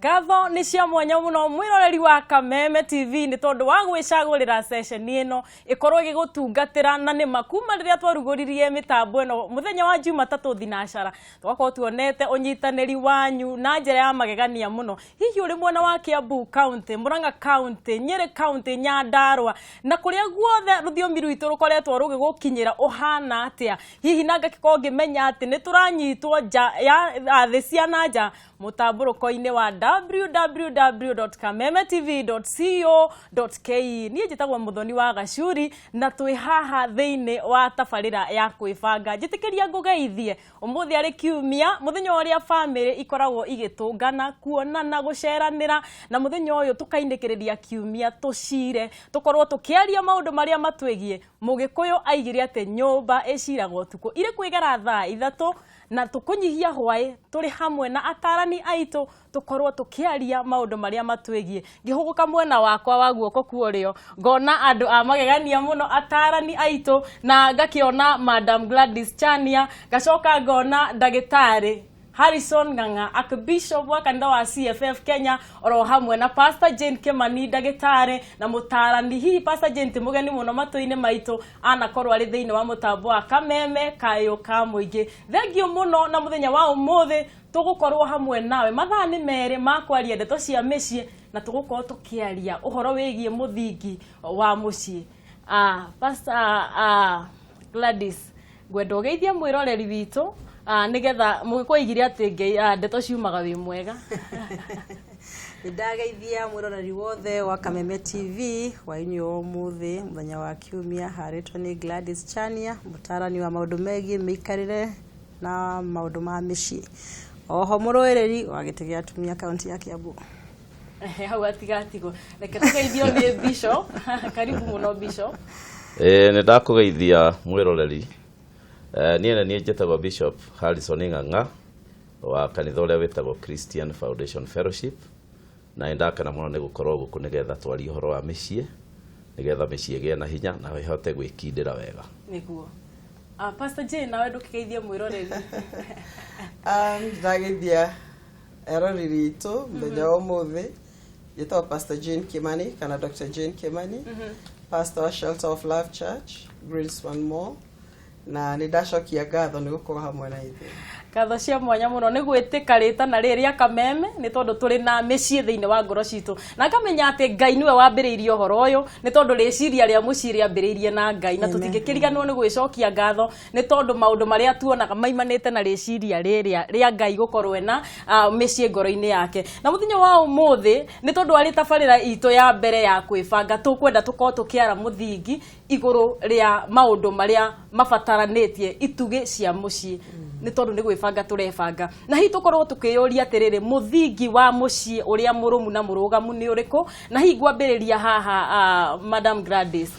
Ngatho nĩ cia mwanya mũno, mwĩroreri wa Kameme TV, nĩ tondũ wa gwĩcagũrĩra session ĩno ĩkorwo ĩgĩgũtungatĩra. Na nĩma kuma rĩrĩa twarugũririe mĩtambo ĩno mũthenya wa Jumatatũ thinacara, tũgakorwo tuonete ũnyitanĩri wanyu na njĩra ya magegania mũno. Hihi ũrĩ mwena wa Kiambu County, Murang'a County, Nyĩrĩ County, Nyandarua na kũrĩa guothe rũthiomi rwitũ rũkoretwo rũgĩgũkinyĩra, ũhana atĩa hihi? Na ngakĩkorwo ngĩmenya atĩ nĩ tũranyitwo nja ya thĩ cia na nja mũtambũrũko-inĩ wa www.kamemetv.co.ke. Niĩ njĩtagwo Mũthoni wa Gacuri na twĩ haha thĩinĩ wa tabarĩra ya kwĩbanga. Njĩtĩkĩria ngũgeithie. Ũmũthĩ arĩ kiumia, mũthenya ũrĩa bamĩrĩ ikoragwo igĩtũngana, kuonana, gũceranĩra, na mũthenya ũyũ tũkainĩkĩrĩria kiumia tũcire, tũkorwo tũkĩaria maũndũ marĩa matwĩgiĩ. Mũgĩkũyũ aigire atĩ nyũmba ĩciragwo ũtukũ. Irĩ kwĩgera thaa 3 na tũkũnyihia hwaĩ, tũrĩ hamwe na atarani aitũ, tũkorwo tũkĩaria maũndũ marĩa matwĩgiĩ. Ngĩhũgũka mwena wakwa wa guoko kwa ũrĩo, ngona andũ a magegania mũno, atarani aitũ, na ngakĩona Madam Gladys Chania, ngacoka ngona ndagĩtarĩ Harrison Ng'ang'a, Archbishop wa kanitha wa CFF Kenya, oro hamwe na Pastor Jane Kimani, ndagĩtarĩ na mũtarani. Hihi Pastor Jane ti mũgeni mũno matũ-inĩ maitũ, anakorwo arĩ thĩinĩ wa mũtambo wa Kameme Kayũ ka Mũingĩ. Thengiũ mũno, na mũthenya wa ũmũthĩ tũgũkorwo hamwe nawe mathaa nĩ 2 ma kwaria ndeto cia mĩciĩ, na tũgũkorwo tũkĩaria ũhoro wĩgiĩ mũthingi wa mũciĩ. Pastor Gladys, ngwenda ũgeithie mwĩroreri witũ, nĩgetha mũgĩkũyũ aigire atĩ ndeto ciumaga wĩ mwega. Nĩ ndageithia mwĩroreri wothe wa Kameme TV hwaĩ-inĩ wa ũmũthĩ, mũthenya wa kiumia. Harĩtwo nĩ Gladys Chania, mũtarani wa maũndũ megiĩ mĩikarĩre na maũndũ ma mĩciĩ, oho mũrũĩrĩri wa gĩtĩ gĩa atumia kaunti ya Kiambu. Ehe, hau atigatigwo. Reke tũgeithio nĩ Bishop. Karibu mũno, Bishop. Ĩĩ, nĩ ndakũgeithia mwĩroreri. Niĩ nĩ niĩ njĩtagwo Bishop Harrison Ng'ang'a wa kanitha ũrĩa wĩtagwo Christian Foundation Fellowship, na nĩ ndakena mũno nĩ gũkorwo gũkũ nĩgetha twarie ũhoro wa mĩciĩ, nĩgetha mĩciĩ ĩgĩe na hinya na ĩhote gwĩkindĩra wega. Nĩguo. Pastor Jane, nawe ndũkĩgeithie mwĩroreri. Ndageithia eroreri itũ mũthenya wa ũmũthĩ. Njĩtagwo Pastor Jane Kimani kana Dr. Jane Kimani, pastor wa Shelter of Love Church, Grace One More, na nĩ ndacokia ngatho nĩ gũkorwo hamwe na ithuĩ. Ngatho cia mwanya mũno nĩ gwĩtĩka rĩtana rĩrĩ rĩa Kameme, nĩ tondũ tũrĩ na mĩciĩ thĩinĩ wa ngoro citũ, na ngamenya atĩ Ngai nĩwe wambĩrĩirie ũhoro ũyũ, nĩ tondũ rĩciria rĩa mũciĩ rĩambĩrĩirie na Ngai, na tũtingĩkĩriganĩrwo nĩ gwĩcokia ngatho, nĩ tondũ maũndũ marĩa tuonaga maimanĩte na rĩciria rĩrĩa rĩa Ngai gũkorwo ena mĩciĩ ngoro-inĩ yake. Na mũthenya wa ũmũthĩ, nĩ tondũ arĩ tabarĩra itũ ya mbere ya kwĩbanga, tũkwenda tũkorwo tũkĩara mũthingi igũrũ rĩa maũndũ marĩa mabataranĩtie itugĩ cia mũciĩ, nĩ tondũ nĩ gwĩbanga tũrebanga. Na hihi tũkorwo tũkĩyũria atĩrĩrĩ, mũthingi wa mũciĩ ũrĩa mũrũmu na mũrũgamu nĩ ũrĩkũ? Na hihi ngwambĩrĩria haha, Madam Gladys,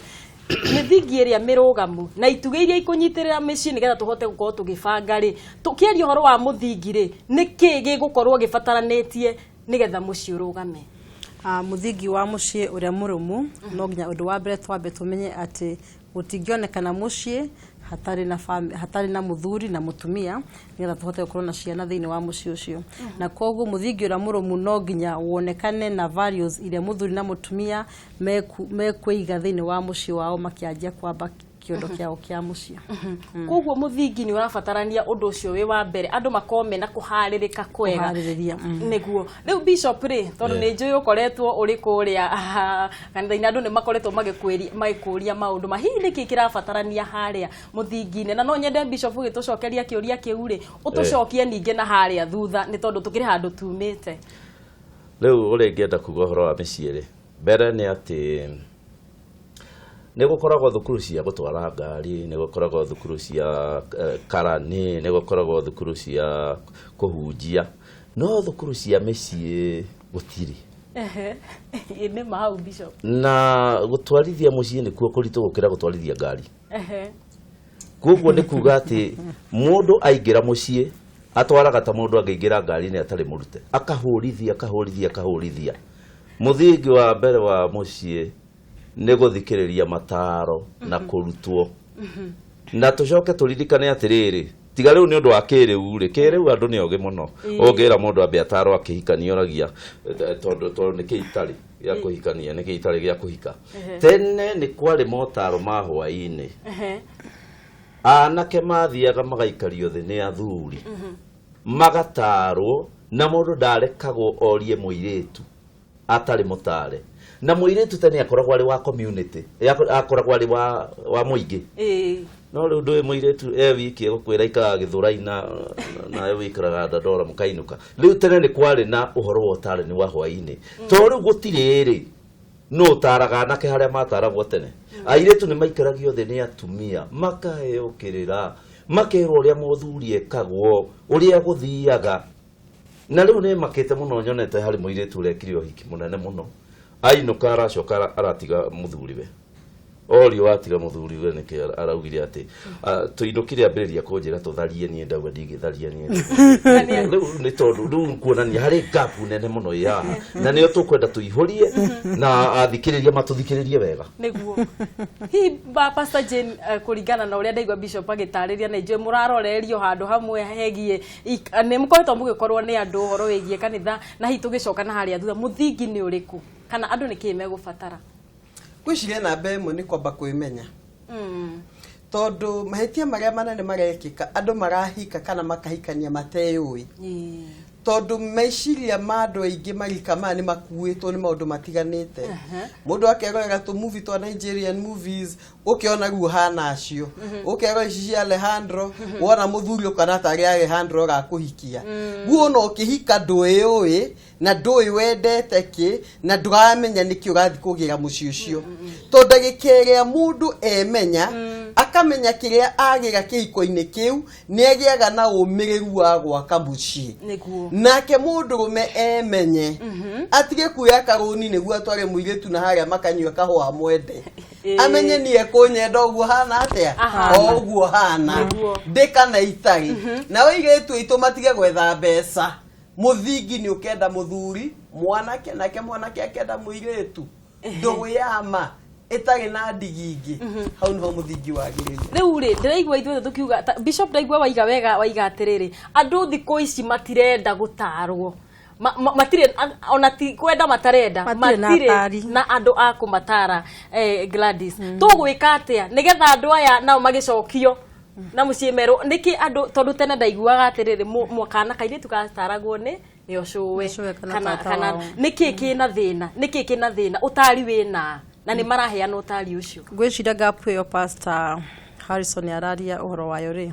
mĩthingi ĩrĩa mĩrũgamu na itugĩ iria ikũnyitĩrĩra mĩciĩ, nĩgetha tũhote gũkorwo tũgĩbanga rĩ, tũkĩaria ũhoro wa mũthingi rĩ, nĩ kĩ gĩgũkorwo gĩbataranĩtie nĩgetha mũciĩ ũrũgame? Mũthingi wa mũciĩ ũrĩa mũrũmu, no nginya ũndũ wa mbere twambe tũmenye atĩ gũtingĩonekana mũciĩ hatarĩ na mũthuri na mũtumia, nĩgetha tũhote gũkorwo na ciana thĩinĩ wa mũciĩ ũcio. Na koguo mũthingi ũrĩa mũrũmu no nginya wonekane na values iria mũthuri na mũtumia mekũiga thĩinĩ wa mũciĩ wao makĩanjia kwamba kĩondo kĩao kĩa mũciĩ. Koguo mũthingi nĩ ũrabatarania ũndũ ũcio wĩ wa mbere, andũ makorwo mena kũharĩrĩka kwega. Kũharĩrĩria. Nĩguo. Rĩu Bishop rĩ, tondũ nĩ njũĩ ũkoretwo ũrĩ kũrĩa kanitha-inĩ, andũ nĩ makoretwo magĩkũria maũndũ ma hihi nĩkĩ kĩrabatarania harĩa mũthingi-inĩ. Na no nyende, Bishop, ũgĩtũcokeria kĩũria kĩu rĩ, ũtũcokie ningĩ na harĩa thutha, nĩ tondũ tũkĩrĩ handũ tumĩte. Rĩu ũrĩa ingĩenda kuga ũhoro wa mĩciĩ rĩ, mbere nĩ atĩ nĩ gũkoragwo thukuru cia gũtwara ngari, nĩ gũkoragwo thukuru cia karani, nĩ gũkoragwo thukuru cia kũhunjia, no thukuru cia mĩciĩ gũtirĩ. Ehe. Ĩ, nĩ ma hau, Bishop. Na gũtwarithia mũciĩ nĩkuo kũritũ gũkĩra gũtwarithia ngari. Koguo nĩ kuga atĩ mũndũ aingĩra mũciĩ atwaraga ta mũndũ angĩingĩra ngari-inĩ atarĩ mũrute, akahũrithia, akahũrithia, akahũrithia. Mũthingi wa mbere wa mũciĩ nĩ gũthikĩrĩria mataro na kũrutwo. Na tũcoke tũririkane atĩrĩrĩ, Tiga rĩu nĩ ũndũ wa kĩrĩu rĩ, kĩrĩu andũ nĩ ogĩ mũno. Ũngĩra mũndũ ambe atarwo akĩhikania oragia tondũ nĩkĩ itarĩ gĩa kũhikania, nĩkĩ itarĩ gĩa kũhika. Tene nĩ kwarĩ motaro ma hwaĩ-inĩ. Anake mathiaga magaikario thĩ nĩ athuri, magatarwo, na mũndũ ndarekagwo orie mũirĩtu atarĩ mũtare. Na mũirĩtu tene akoragwo arĩ wa community, akoragwo arĩ wa mũingĩ. No rĩu ndũĩ mũirĩtu e wiki egũkwĩra ikaraga Gĩthũrai na nawe wĩikaraga Dandora mũkainũka. Rĩu tene nĩ kwarĩ na ũhoro wa ũtarani wa hwaĩ-inĩ. To rĩu gũtirĩ rĩ, no ũtaraga anake harĩa mataragwo tene. Airĩtu nĩ maikaragio thĩ nĩ atumia, makaheo kĩrĩra, makerwo ũrĩa mũthuri ekagwo, ũrĩa gũthiaga. Na rĩu nĩ makĩte mũno nyonete harĩ mũirĩtu ũrekire ũhiki mũnene mũno. Ainũka aracoka aratiga mũthuriwe. Orio watiga mũthuriwe nĩkĩ araugire atĩ tũinũkire ambĩrĩria kũnjĩra tũtharie niĩ ndauga ndingĩtharia niĩ. Rĩu nĩ tondũ rĩu kuonania harĩ gap nene mũno ĩ haha, na nĩyo tũkwenda tũihũrie na athikĩrĩria matũthikĩrĩrie wega. Nĩguo hihi Pastor Jane, kũringana na ũrĩa ndaigua Bishop agĩtarĩria, na ithuĩ mũrarorerio handũ hamwe hegiĩ nĩ mũkoretwo mũgĩkorwo nĩ andũ ũhoro wĩgiĩ kanitha, na hihi tũgĩcoka na harĩa thutha, mũthingi nĩ ũrĩkũ kana andũ nĩ kĩĩ megũbatara? Ngwĩciria namba ĩmwe nĩ kwamba kwĩmenya, tondũ mahĩtia marĩa manene marekĩka, andũ marahika kana makahikania mateyũĩ, tondũ meciria ma andũ aingĩ marika maya nĩ makuĩtwo nĩ maũndũ matiganĩte. Mũndũ akerorera tũ movie twa Nigerian movies, ũkĩona rĩu ũhana acio, ũkerora ici cia Alejandro, wona mũthuri ũkona tarĩ Alejandro ũrakũhikia. Guo ona ũkĩhika ndũĩũĩ na ndũĩ wendete kĩ, na ndũramenya nĩkĩ ũrathiĩ kũgĩra mũciĩ ũcio, tondũ ndagĩka ĩrĩa mũndũ emenya, akamenya kĩrĩa agĩra kĩhiko-inĩ kĩu, nĩ agĩaga na ũmĩrĩru wa gwaka mũciĩ. Nake mũndũrũme emenye, atige kuoya karũni nĩguo atware mũirĩtu na harĩa makanyua kahũa mwende. Amenye niĩ ekũnyenda ũguo hana atĩa, o ũguo hana, ndĩ kana itarĩ. Nao airĩtu aitũ matige gwetha mbeca. Mũthingi nĩ ũkenda mũthuri mwanake, nake mwanake akenda mũirĩtu, ndũgũ ya ma ĩtarĩ na ndigi ingĩ. Hau niho mũthingi wagĩrĩire. Rĩu rĩ, ndĩraigua ithuothe tũkiuga, Bishop, ndaigua waiga wega, waiga atĩrĩrĩ, andũ thikũ ici matirenda gũtarwo. Matirĩ ona ti kwenda matarenda, matirĩ na atari. Na andũ a kũmatara. Gladys, tũgwĩka atĩa nĩgetha andũ aya nao magĩcokio na mũciĩ merwo nĩkĩ andũ, tondũ tene ndaiguaga atĩrĩrĩ, kana kairĩtu gataragwo nĩ ũcũwe Ũcũwe kana tata kana wao. Nĩkĩ kĩna thĩna, nĩkĩ kĩna thĩna, ũtari wĩna na nĩ maraheana ũtari ũcio? Ngwĩciria gap ĩyo Pastor Harrison araria ũhoro wayo rĩ,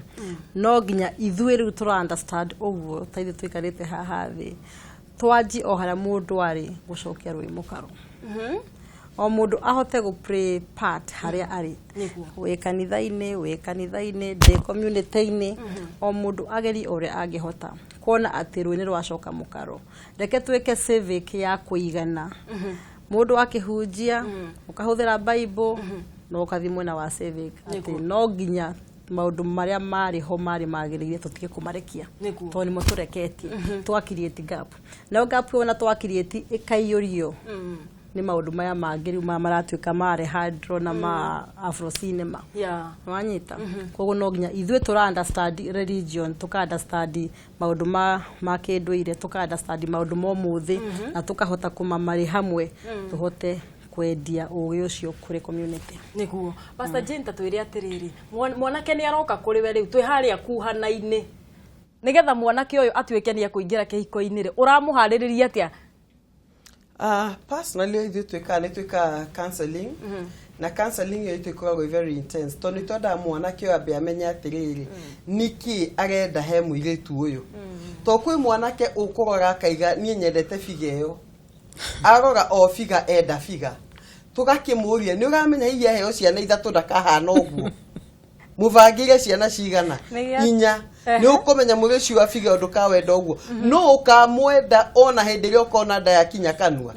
no nginya ithuĩ rĩu tũra understand ũguo ta ithuĩ tũikarĩte haha thĩ, twanji o harĩa mũndũ arĩ gũcokia rũĩ mũkaro, o mũndũ ahote gũ play part harĩa arĩ. Wĩ kanitha-inĩ, wĩ kanitha-inĩ, ndĩ community-inĩ, o mũndũ agerie ũrĩa angĩhota kuona atĩ rũĩ nĩ rwacoka mũkaro. Reke twĩke civic ya kũigana, mũndũ akĩhunjia ũkahũthĩra Bible na ũgathiĩ mwena wa civic, atĩ no nginya maũndũ marĩa marĩ ho marĩ magĩrĩire tũtige kũmarekia, tondũ nĩmo tũreketie twa create gap. Nayo gap ĩyo na twa create ĩkaiyũrio nĩ maũndũ maya mangĩ rĩu maratuĩka ma Alejandro na ma Afro cinema. Wanyita? Koguo no nginya ithuĩ tũra understand religion, tũka understand maũndũ ma kĩndũire, tũka understand maũndũ ma ũmũthĩ, na tũkahota kũmamarĩ hamwe, tũhote kwendia ũgĩ ũcio kũrĩ community. Nĩguo. Pastor Jane, ta twĩre atĩrĩrĩ, mwanake nĩ aroka kũrĩ we rĩu, twĩ harĩa kuhana-inĩ, nĩgetha mwanake ũyũ atuĩke nĩ ekũingĩra kĩhiko-inĩ rĩ, ũramũharĩrĩria atĩa? Personally, ithuĩ twĩkaga nĩ twĩkaga counseling, na counseling ĩyo itũ ĩkoragwo ĩ very intense, tondũ nĩ twendaga mwanake ũyũ ambe amenye atĩrĩrĩ, nĩkĩ arenda he mũirĩtu ũyũ. To kwĩ mwanake ũkũrora akaiga, niĩ nyendete figa ĩyo, arora o figa, enda figa. Tũgakĩmũria, nĩ ũramenya hihi aheo ciana ithatũ ndakahana ũguo? Mũbangĩire ciana cigana? 4. Nĩ ũkũmenya mũrĩ ũcio wa figa ndũkawenda ũguo, no ũkamwenda ona hĩndĩ ĩrĩa ũkona nda yakinya kanua.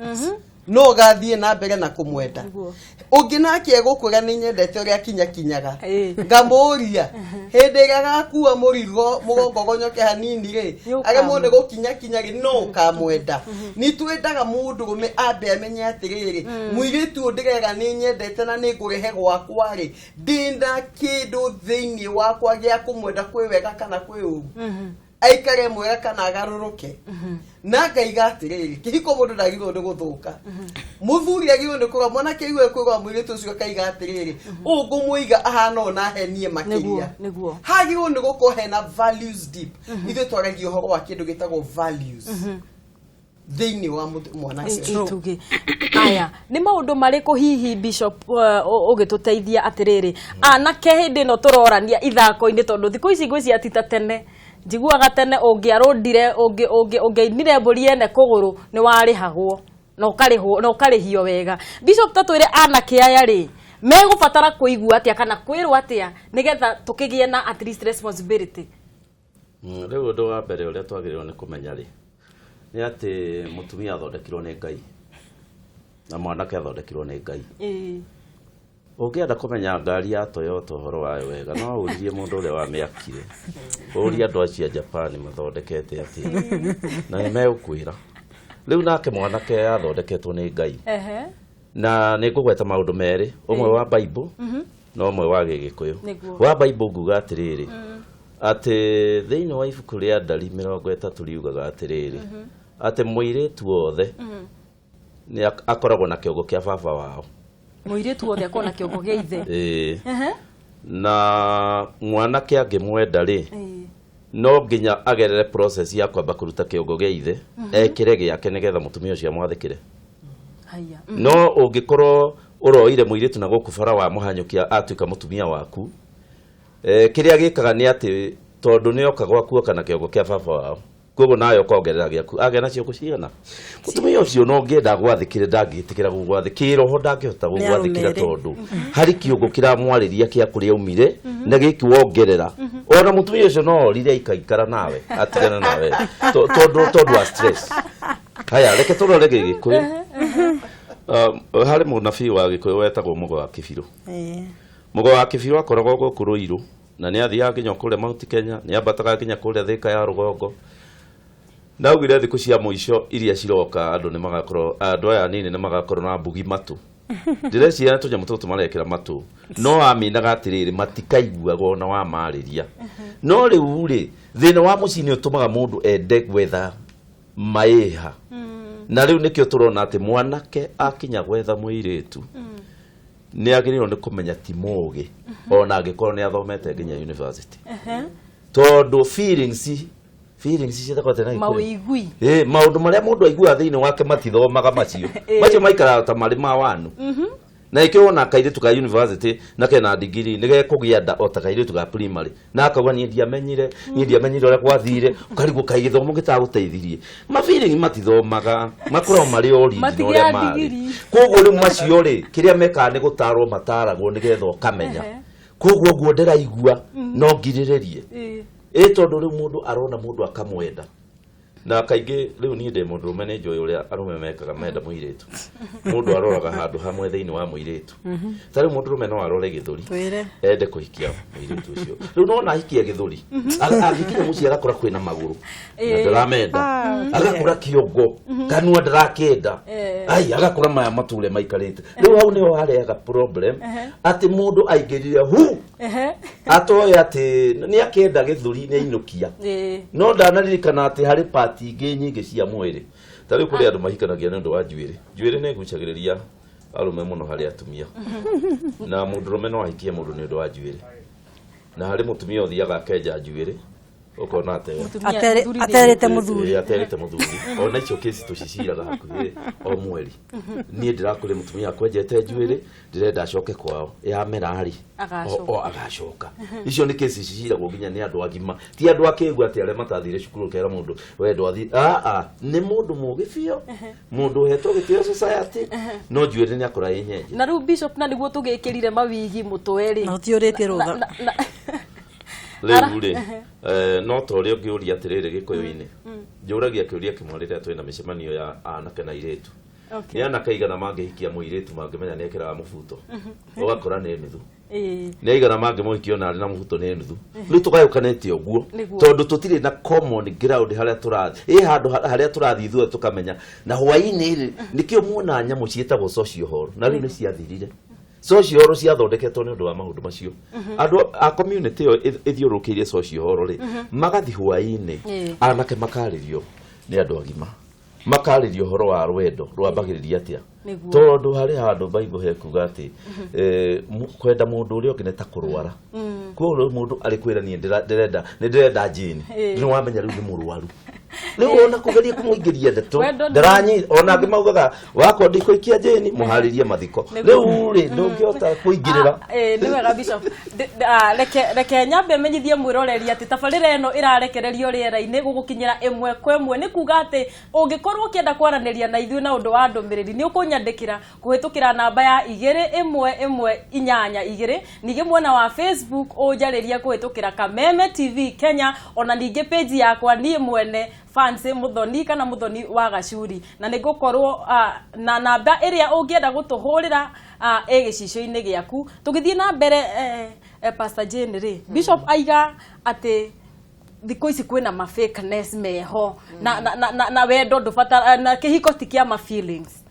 No ũgathiĩ na mbere na kũmwenda. Nĩguo. Ũngĩ nake egũkwĩra nĩ nyendete ũrĩa kinyakinyaga. Ĩĩ. Ngamũria hĩndĩ ĩrĩa agakua mũrigo mũgongo gonyoke hanini rĩ, Nĩ ũkamwenda. aremwo nĩ gũkinyakinya rĩ, no ũkamwenda. Nĩ twendaga mũndũrũme ambe amenye atĩrĩrĩ, mũirĩtu ũyũ ndĩrera nĩ nyendete na nĩ ngũrehe gwakwa rĩ, ndĩna kĩndũ thĩinĩ wakwa gĩa kũmwenda, kwĩ wega kana kwĩ ũru, aikare mwega kana agarũrũke. Na ngaiga atĩrĩrĩ, kĩhiko mũndũ ndagĩrĩirwo nĩ gũthũka. Mũthuri agĩrĩirwo nĩ kũrora mwanake aigue kwĩrora mũirĩtu ũcio, akaiga atĩrĩrĩ, ũũ ngũmũiga ahana ũũ na henie makĩria. Nĩguo. Hagĩrĩirwo nĩ gũkorwo hena values deep. Ithuĩ twaragia ũhoro wa kĩndũ gĩtagwo values thĩinĩ wa mwanake ũcio. Itugĩ aya nĩ maũndũ marĩkũ hihi, Bishop, ũgĩtũteithia atĩrĩrĩ, anake hĩndĩ ĩno tũrorania ithako-inĩ, tondũ thikũ ici ngwĩciria ti ta tene. Njiguaga tene ũngĩarũndire, ũngĩainire mbũri ene kũgũrũ, nĩ warĩhagwo na ũkarĩhwo na ũkarĩhio wega. Bishop, ta twĩre anake aya rĩ, megũbatara kũigua atĩa kana kwĩrwo atĩa nĩgetha tũkĩgĩe na at least responsibility? Rĩu ũndũ wa mbere ũrĩa twagĩrĩirwo nĩ kũmenya rĩ, nĩ atĩ mũtumia athondekirwo nĩ Ngai na mwanake athondekirwo nĩ Ngai. Ũngĩenda kũmenya ngari ya Toyota ũhoro wayo wega, no ũrie mũndũ ũrĩa wamĩakire, ũrie andũ acio a Japan mathondekete atĩa, na nĩ megũkwĩra. Rĩu nake mwanake athondeketwo nĩ Ngai. Na nĩ ngũgweta maũndũ merĩ, ũmwe wa Bible na ũmwe wa Gĩgĩkũyũ. Wa Bible nguga atĩrĩrĩ, atĩ thĩinĩ wa ibuku rĩa Ndari 30 riugaga atĩrĩrĩ, atĩ mũirĩtu wothe nĩ akoragwo na kĩongo kĩa baba wao. Mũirĩtu wothe akorwo na kĩongo gĩa ithe. Ĩĩ. Na mwanake angĩmwenda rĩ, no nginya agerere process ya kwamba kũruta kĩongo gĩa ithe ekĩre gĩake nĩgetha mũtumia ũcio amwathĩkĩre. Haya. No ũngĩkorwo ũroire mũirĩtu na gũkũ bara wamũhanyũkia atuĩka mũtumia waku, kĩrĩa gĩkaga nĩ atĩ tondũ nĩ oka gwaku oka na kĩongo kĩa baba wao, koguo nawe ũkongerera gĩaku, agĩa na ciongo cigana, mũtumia ũcio no ũngĩenda gwathĩkĩre ndangĩtĩkĩra gũgwathĩ kĩroho, ndangĩhota gũgwathĩkĩra. Arũme erĩ. Tondũ harĩ kĩongo kĩramwarĩria kĩa kũrĩa aumire na gĩkĩ wongerera, ona mũtumia ũcio no orire aikaikara nawe atigane nawe tondũ wa stress. Haya, reke tũrore Gĩgĩkũyũ. Harĩ mũnabii wa Gĩkũyũ wetagwo Mũgo wa Kĩbirũ. Mũgo wa Kĩbirũ akoragwo gũkũ Rũirũ na nĩ athiaga nginya kũrĩa Mount Kenya, nĩ ambataga nginya kũrĩa Thika ya rũgongo. Na augire thikũ cia mũico iria ciroka, andũ nĩ magakorwo, andũ aya anini nĩ magakorwo na mbugi matũ. Ndĩreciria nĩ tũnyamũ tũtũ marekĩra matũ, no aminaga atĩrĩrĩ, matikaiguaga ona wamarĩria. No rĩu rĩ, thĩna wa mũciĩ nĩ ũtũmaga mũndũ ende gwetha maĩha, na rĩu nĩkĩo tũrona atĩ mwanake akinya gwetha mũirĩtu nĩ agĩrĩirwo nĩ kũmenya ti mũgĩ, ona angĩkorwo nĩ athomete nginya university, tondũ feelings ciĩtagwo atĩa na Gĩkũyũ? Mawĩigui. Ĩ, maũndũ marĩa mũndũ aiguaga thĩinĩ wake matithomaga, macio macio maikaraga ta marĩ ma wanu. Na ĩkĩo wona kairĩtu ka university na kena ndigiri nĩ gekũgĩa nda o ta kairĩtu ga primary, na akauga niĩ ndiamenyire ũrĩa gwathire, ũkarigwo kaĩ gĩthomo gĩtagũteithirie. Ma feeling matithomaga, makoragwo marĩ original Matigĩa ũrĩa marĩ. ndigiri. Koguo rĩu macio rĩ, kĩrĩa mekaga nĩ gũtarwo mataragwo nĩgetha ũkamenya. Koguo ũguo ndĩraigua no ngirĩrĩrie. Ĩ tondũ rĩu mũndũ arona mũndũ akamwenda, na kaingĩ rĩu niĩ ndĩ mũndũrũme, nĩ njũĩ ũrĩa arũme mekaga menda mũirĩtu. Mũndũ aroraga handũ hamwe thĩinĩ wa mũirĩtu. Ta rĩu mũndũrũme no arore gĩthũri, Twĩre. ende kũhikia mũirĩtu ũcio. Rĩu nona ahikia gĩthũri, angĩkinya mũciĩ agakora kwĩna magũrũ na ndaramenda, agakora kĩongo, kanua ndarakĩenda, ai agakora maya mature maikarĩte. Rĩu hau nĩho harehaga problem, atĩ mũndũ aingĩrire hu atoĩ atĩ nĩ akĩenda gĩthũri, nĩ ainũkia, no ndanaririkana atĩ harĩ pati ingĩ nyingĩ cia mwĩrĩ. Ta rĩu kũrĩ andũ mahikanagia nĩ ũndũ wa njuĩrĩ. Njuĩrĩ nĩ ĩgucagĩrĩria arũme mũno harĩ atumia, na mũndũrũme no ahikie mũndũ nĩ ũndũ wa njuĩrĩ, na harĩ mũtumia ũthiaga akenja njuĩrĩ, ũkona atĩ Aterĩte mũthuri. Ĩĩ, aterĩte mũthuri. Ona icio kesi tũciciraga hakuhĩ o mweri. Niĩ ndĩrakũrĩ mũtumia akwenjete njuĩrĩ, ndĩrenda acoke kwao yamera rĩ. Agacoka. O agacoka. Icio nĩ kesi ciciragwo nginya nĩ andũ agima, ti andũ akĩgu atĩ arĩa matathire cukuru ũkera mũndũ we ndwathi aa nĩ mũndũ mũgĩ biũ, mũndũ ũhetwo gĩtĩo society, no njuĩrĩ nĩ akora ĩ nyenje. Na rĩu, Bishop, na nĩguo tũgĩkĩrire mawigi mũtwe rĩ, Na ũtiũrĩtie rũtha. Rĩu rĩ, no ta ũrĩa ũngĩũria atĩrĩrĩ, Gĩkũyũ-inĩ njũragia kĩũria kĩmwe rĩrĩa twĩna mĩcemanio ya anake na airĩtu. Nĩ anake aigana mangĩhikia mũirĩtu mangĩmenya nĩ ekĩraga mũbuto, ũgakora nĩ nuthu. Nĩ aigana mangĩmũhikia ona arĩ na mũbuto nĩ nuthu. Rĩu tũgayũkanĩte ũguo tondũ tũtirĩ na common ground harĩa tũrathiĩ, ĩ handũ harĩa tũrathiĩ ithuothe tũkamenya. Na hwaĩ-inĩ rĩ, nĩkĩo muona nyamũ ciĩtagwo social hall, na rĩu nĩ ciathirire. Social hall ciathondeketwo nĩ ũndũ wa maũndũ macio. Andũ a community ĩyo ĩthiũrũrũkĩirie social hall rĩ, magathiĩ hwaĩ-inĩ, anake makarĩrio nĩ andũ agima, makarĩrio ũhoro wa rwendo rwambagĩrĩria atĩa, tondũ harĩ handũ Bible hekuga atĩ kwenda mũndũ ũrĩa ũngĩ nĩ ta kũrwara. Koguo mũndũ arĩ kwĩra niĩ ndĩrenda nĩ ndĩrenda Jane, nĩ wamenya rĩu nĩ mũrwaru. Rĩu ona kũgeria kũmũingĩria ndeto ndaranyi, ona angĩ maugaga wakwa ndikũikia Jane, mũharĩrie mathiko. Rĩu rĩ, ndũngĩhota kũingĩrĩra. Nĩ wega Bishop. Reke nyambe menyithie mwĩroreri atĩ tabarĩra ĩno ĩrarekererio rĩera-inĩ gũgũkinyĩra ĩmwe kwa ĩmwe. Nĩ kuga atĩ ũngĩkorwo ũkĩenda kwaranĩria na ithuĩ na ũndũ wa ndũmĩrĩri, nĩ ũkũnyandĩkĩra kũhĩtũkĩra namba ya 21182. Ningĩ mwena wa Facebook ũnjarĩrie kũhĩtũkĩra Kameme TV Kenya, ona ningĩ page yakwa niĩ mwene Fancy Muthoni kana Muthoni wa Gacuri, na nĩ ngũkorwo na namba ĩrĩa ũngĩenda gũtũhũrĩra ĩ gĩcicio-inĩ gĩaku. Tũgĩthiĩ na mbere, Pastor Jane rĩ, Bishop aiga atĩ thikũ ici kwĩna ma fakeness meho, na wendo ndũbatara, na kĩhiko ti kĩa ma feelings,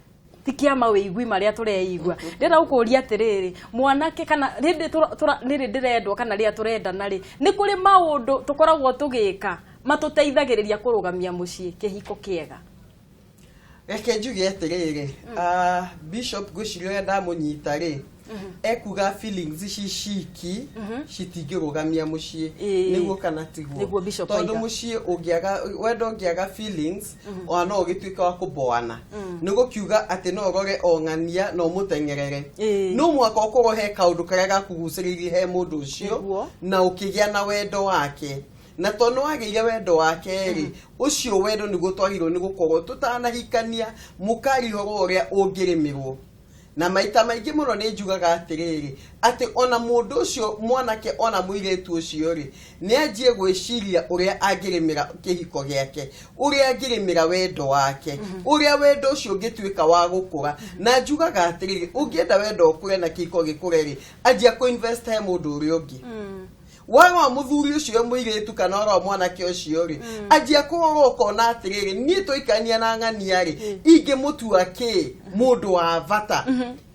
ti kĩa mawĩigui marĩa tũreigua. Ndĩrenda gũkũria atĩrĩrĩ, mwanake kana rĩndĩ rĩrĩ ndĩrendwo kana rĩrĩa tũrendana rĩ, nĩ kũrĩ maũndũ tũkoragwo tũgĩka matũteithagĩrĩria kũrũgamia mũciĩ kĩhiko kĩega? Reke njuge atĩrĩrĩ, Bishop ngwĩciria ũrĩa ndamũnyita rĩ, ekuga feelings ici ciki citingĩrũgamia mũciĩ. Nĩguo kana tiguo? Nĩguo Bishop Tondũ aiga. Mũciĩ ũngĩaga wendo, ũngĩaga feelings, ona no ũgĩtuĩke wa kũboana. Nĩ gũkiuga atĩ no ũrore o ng'ania na ũmũteng'erere, no mũhaka ũkorwo he kaũndũ karĩa gakũgucĩrĩirie he mũndũ ũcio na ũkĩgĩa na wendo wake. Na tondũ wagĩire wendo wake rĩ, ũcio wendo nĩguo twagĩrĩirwo nĩ gũkorwo tũtanahikania mũkaria ũhoro ũrĩa ũngĩrĩmĩrwo. Na maita maingĩ mũno nĩ njugaga atĩrĩrĩ, atĩ ona mũndũ ũcio mwanake ona mũirĩtu ũcio rĩ, nĩ anjie gwĩciria ũrĩa angĩrĩmĩra kĩhiko gĩake, ũrĩa angĩrĩmĩra wendo wake, ũrĩa wendo ũcio ũngĩtuĩka wa gũkũra. Na njugaga atĩrĩrĩ, ũngĩenda wendo ũkũre na kĩhiko gĩkũre rĩ, anjia kũ-invest he mũndũ ũrĩa ũngĩ. Warora mũthuri ũcio mũirĩtu kana warora mwanake ũcio rĩ, anjia kũrora ũkona atĩrĩrĩ, niĩ twaikania na ng'ania rĩ, ingĩmũtua kĩ mũndũ wa bata,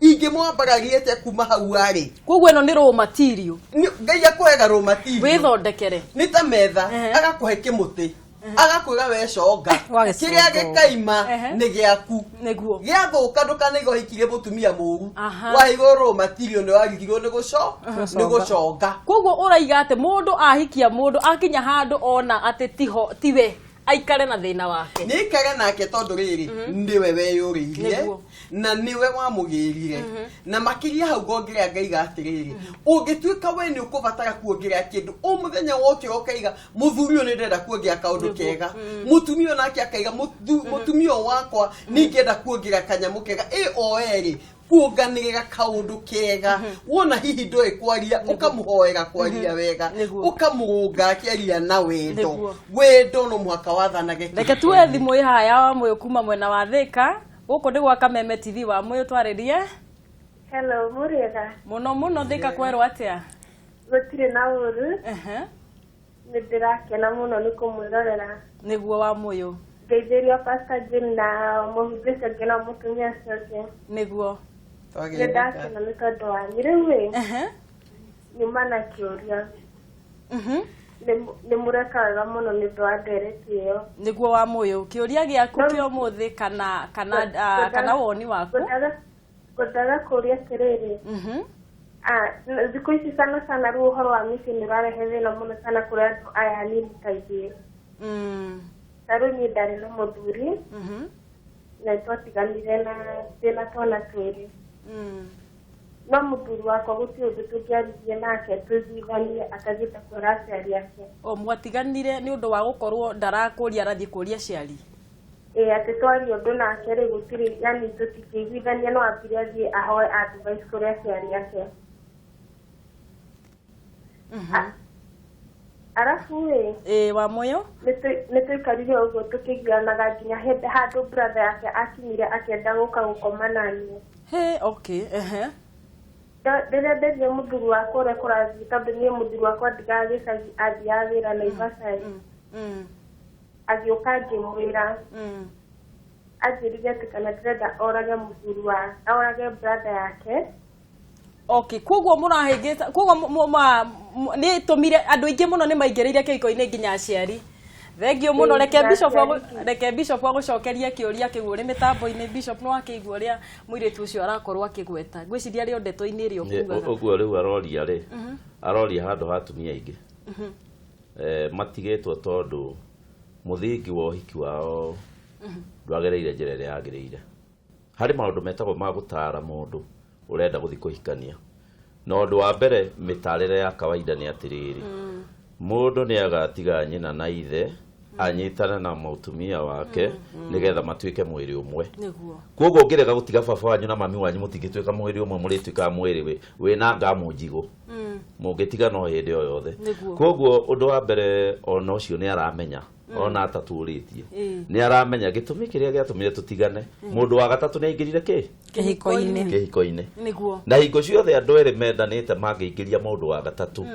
ingĩmwambararia atĩa kuma hau arĩ? Koguo ĩno nĩ raw material. Ngai akũhega raw material. Wĩthondekere. Nĩ ta metha, agakũhe kĩmũtĩ, agakwĩra we conga. Wagĩconga. Kĩrĩa gĩkaima nĩ gĩaku. Gĩathũka ndũkanaiga ũhikirie mũtumia mũru. Waheirwo raw material, nĩ warigirwo nĩ nĩ gũconga. Koguo ũraiga atĩ mũndũ ahikia mũndũ akinya handũ ona atĩ tiho tiwe, aikare na thĩna wake. Nĩ aikare nake, tondũ rĩrĩ, nĩwe weyũrĩirie na nĩwe wamũgĩrire. Na makĩria hau ngongerera ngaiga atĩrĩrĩ, ũngĩtuĩka we nĩ ũkũbatara kuongerera kĩndũ o mũthenya, wokĩra ũkaiga mũthuri ũyũ nĩ ndĩrenda kuongerera kaũndũ kega, mũtumia ũyũ nake akaiga mũtumia ũyũ wakwa nĩ ingĩenda kuongerera kanyamũ kega, ĩ o erĩ kuonganĩrĩra kaũndũ kega. Wona hihi ndũĩ kwaria, ũkamũhoera kwaria wega, ũkamũrũnga akĩaria na wendo. Wendo no mũhaka wathanage Reke tuoe thimũ ĩ haya wa mũyũ kuma mwena wa Thĩka. Gũkũ nĩ gwa Kameme TV. Wa mũyũ, twarĩrie. Hello, mũrĩega? Mũno mũno. Thĩka kwerwo atĩa? Gũtirĩ na ũru. Nĩ ndĩrakena mũno nĩ kũmwĩrorera. Nĩguo wa mũyũ. Ngeithĩria Pastor Jane na mũhunjia ũcio ũngĩ na mũtumia ũcio ũngĩ. Nĩ ndakena nĩ tondũ wanyu. Rĩu ĩ, nyuma na kĩũria. Nĩ mũreka wega mũno nĩ ũndũ wa ndereti ĩyo. Nĩguo wa mũyũ, kĩũria gĩaku kĩa ũmũthĩ kana woni waku? Ngwendaga kũũria atĩrĩrĩ, thikũ ici sana sana rĩu ũhoro wa mĩciĩ nĩ ũrarehe thĩna mũno sana kũrĩ andũ aya anini ta ithuĩ. Ta rĩu niĩ ndarĩ na mũthuri na twatiganire na ndĩna twana twĩrĩ, no mũthuri wakwa gũtirĩ ũndũ tũngĩaririe nake tũiguithanie athiĩte kwĩra aciari ake. O mwatiganire nĩ ũndũ wa gũkorwo ndarakũria, arathiĩ kũria aciari? Ĩ, atĩ twaria ũndũ nake rĩ, gũtirĩ, yani tũtingĩiguithania, no ambire athiĩ ahoe advice kũrĩ aciari ake. Arabu ĩ Ĩ wa moyo. Nĩ tũikarire ũguo tũkĩgianaga nginya hĩndĩ handũ brother yake akinyire akĩenda gũka gũkoma naniĩ. He, okay, ehe. Rĩrĩa nderire mũthuri wakwa ũrĩa kũrathiĩ, tondũ niĩ mũthuri wakwa ndigaga gĩcagi, athiaga wĩra Naivasha, agĩũka ngĩmwĩra. Anjĩrire atĩ kana ndĩrenda orage mũthuri wa orage brother yake. Okay, koguo mũrahĩngĩca, koguo nĩ tũmire andũ aingĩ mũno nĩ maingĩrĩire kĩhiko-inĩ nginya aciari. Thengiũ mũno. Ĩĩ, reke nginya Bishop aciari. Reke Bishop agũcokerie kĩũria kĩu ũrĩ mĩtambo-inĩ. Bishop, nĩ wakĩigua ũrĩa mũirĩtu ũcio arakorwo akĩgweta? Ngwĩciria arĩ o ndeto-inĩ ĩrĩa ũkugaga. Ũguo rĩu aroria rĩ, aroria handũ ha atumia aingĩ matigĩtwo tondũ mũthingi wa ũhiki wao ndwagereire njĩra ĩrĩa yagĩrĩire. Harĩ maũndũ metagwo ma gũtara mũndũ ũrenda gũthiĩ kũhikania, na ũndũ wa mbere, mĩtarĩre ya kawaida nĩ atĩrĩrĩ, mũndũ nĩ agatiga nyina na ithe anyitane na mũtumia wake nĩgetha matuĩke mwĩrĩ ũmwe. Koguo ũngĩrega gũtiga baba wanyu na mami wanyu, mũtingĩtuĩka mwĩrĩ ũmwe, mũrĩtuĩkaga mwĩrĩ wĩna ngamu njigũ, mũngĩtiga no hĩndĩ o yothe. Koguo ũndũ wa mbere, ona ũcio nĩ aramenya, ona atatũrĩtie, nĩ aramenya gĩtũmi kĩrĩa gĩatũmire tũtigane, mũndũ wa gatatũ nĩ aingĩrire kĩ kĩhiko-inĩ. Kĩhiko-inĩ. Na hingo ciothe andũ erĩ mendanĩte mangĩingĩria mũndũ wa gatatũ,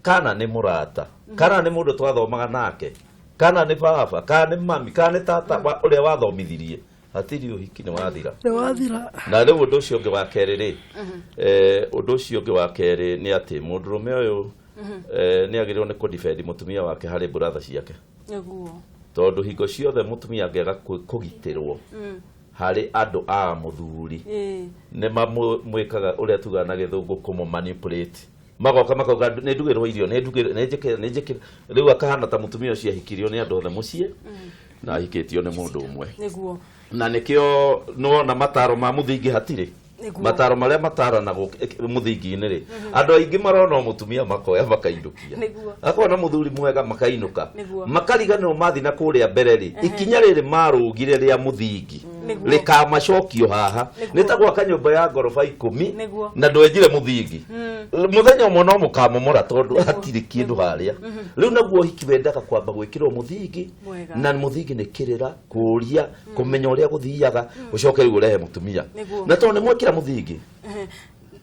kana nĩ mũrata, kana nĩ mũndũ twathomaga nake, kana nĩ baba, kana nĩ mami, kana nĩ tata ũrĩa wathomithirie, hatirĩ ũhiki, nĩ wathira. Nĩ wathira. Na rĩu ũndũ ũcio ũngĩ wa kerĩ rĩ, ũndũ ũcio ũngĩ wa kerĩ nĩ atĩ mũndũrũme ũyũ nĩ agĩrĩirwo nĩ kũdefend mũtumia wake harĩ brother ciake, tondũ hingo ciothe mũtumia angĩaga kũgitĩrwo harĩ andũ a mũthuri, nĩ mamwĩkaga ũrĩa tugaga na gĩthũngũ kũmũ manipulate, magoka makauga nĩ ndugĩrwo irio, nĩ ndugĩrwo, nĩ njĩkĩre, nĩ njĩkĩre. Rĩu akahana ta mũtumia ũcio ahikirio nĩ andũ othe mũciĩ na ahikĩtio nĩ mũndũ ũmwe. Na nĩkĩo nĩwona mataro ma mũthingi hatirĩ. Mataro marĩa mataranagwo mũthingi-inĩ rĩ, andũ aingĩ marona o mũtumia makoya makainũkia, akona mũthuri mwega makainũka, makariganĩrwo mathi na kũrĩa mbere rĩ, ikinya rĩrĩ marũgire rĩa mũthingi rĩkamacokio haha. Nĩ ta gwaka nyũmba ya ngoroba 10 na ndwenjire mũthingi, mũthenya ũmwe no mũkamomora tondũ hatirĩ kĩndũ harĩa. Rĩu naguo ũhiki wendaga kwamba gwĩkĩrwo mũthingi. Mwega. Na mũthingi nĩ kĩrĩra, kũũria, kũmenya ũrĩa gũthiaga, ũcoke rĩu ũrehe mũtumia. Na tondũ nĩ mwekĩra mũthingi,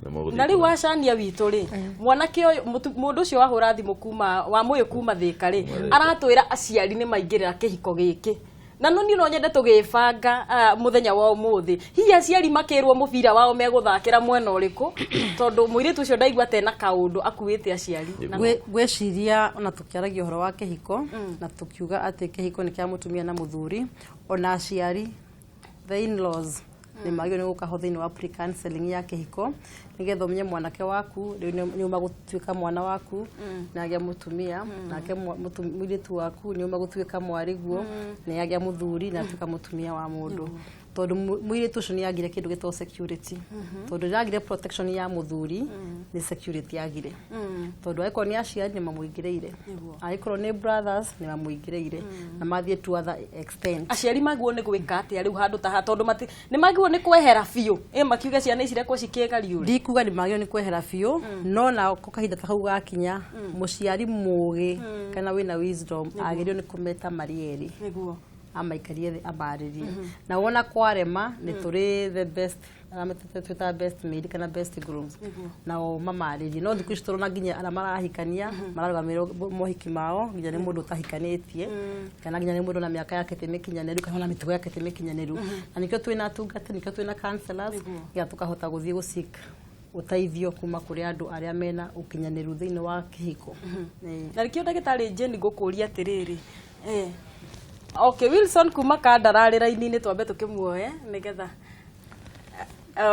nĩ mũgũthiĩ Na rĩu kũrĩa. Wacania witũ rĩ, mwanake ũyũ, mũndũ ũcio wahũra thimũ kuma wa mũyũ kuma Thĩka rĩ, aratwĩra aciari nĩ maingĩrĩra kĩhiko gĩkĩ, na no niĩ no nyende tũgĩbanga mũthenya wa ũmũthĩ, hihi aciari makĩrwo mũbira wao megũthakĩra mwena ũrĩkũ, tondũ mũirĩtu ũcio ndaigua tena kaũndũ akuĩte aciari. Ngwĩciria ona tũkĩaragia ũhoro wa kĩhiko na tũkiuga atĩ kĩhiko nĩ kĩa mũtumia na mũthuri, ona aciari, the in-laws, nĩ magĩrĩirwo nĩ gũka ho thĩinĩ wa pre-counseling ya kĩhiko, nĩgetha ũmenye mwanake waku rĩu nĩ uma gũtuĩka mwana waku na agĩa mũtumia, nake mũirĩtu waku nĩ uma gũtuĩka mwarĩguo na agĩa mũthuri na atuĩka mũtumia wa mũndũ, tondũ mũirĩtu ũcio nĩ agire kĩndũ gĩtagwo security, tondũ rĩrĩa agire protection ya mũthuri, nĩ security agire, tondũ angĩkorwo nĩ aciari nĩ mamũingĩrĩire, angĩkorwo nĩ brothers nĩ mamũingĩrĩire na mathiĩ to other extent. Aciari magĩrĩirwo nĩ gwĩka atĩa rĩu handũ ta haha, tondũ nĩ magĩrĩirwo nĩ kwehera biũ ĩ makiuge ciana ici rekwo cikĩgariũre? Ndikuga nĩ magĩrĩirwo nĩ kwehera biũ, no nako kahinda ta kau gakinya, mũciari mũgĩ kana wĩna wisdom agĩrĩirwo nĩ kũmeta marĩ erĩ, amaikarie thĩ, amarĩrie, na wona kwarema, nĩ tũrĩ the best arĩa twĩtaga best maid kana best grooms, nao mamarĩrie. No thikũ ici tũrona nginya arĩa marahikania mararũgamĩrĩrwo mohiki mao nginya nĩ mũndũ ũtahikanĩtie, kana nginya nĩ mũndũ na mĩaka yake ti mĩkinyanĩru, kana ona mĩtugo yake ti mĩkinyanĩru. Na nĩkĩo twĩna atungati, nĩkĩo twĩna counselors, nĩgetha tũkahota gũthiĩ gũseek ũteithio kuma kũrĩ andũ arĩa mena ũkinyanĩru thĩinĩ wa kĩhiko. Ĩĩ. Na nĩkĩo ndagĩtarĩ Jane ngũkũria atĩrĩrĩ, okay, Wilson kuma Kandara arĩ raini-inĩ, twambe tũkĩmuoe nĩgetha,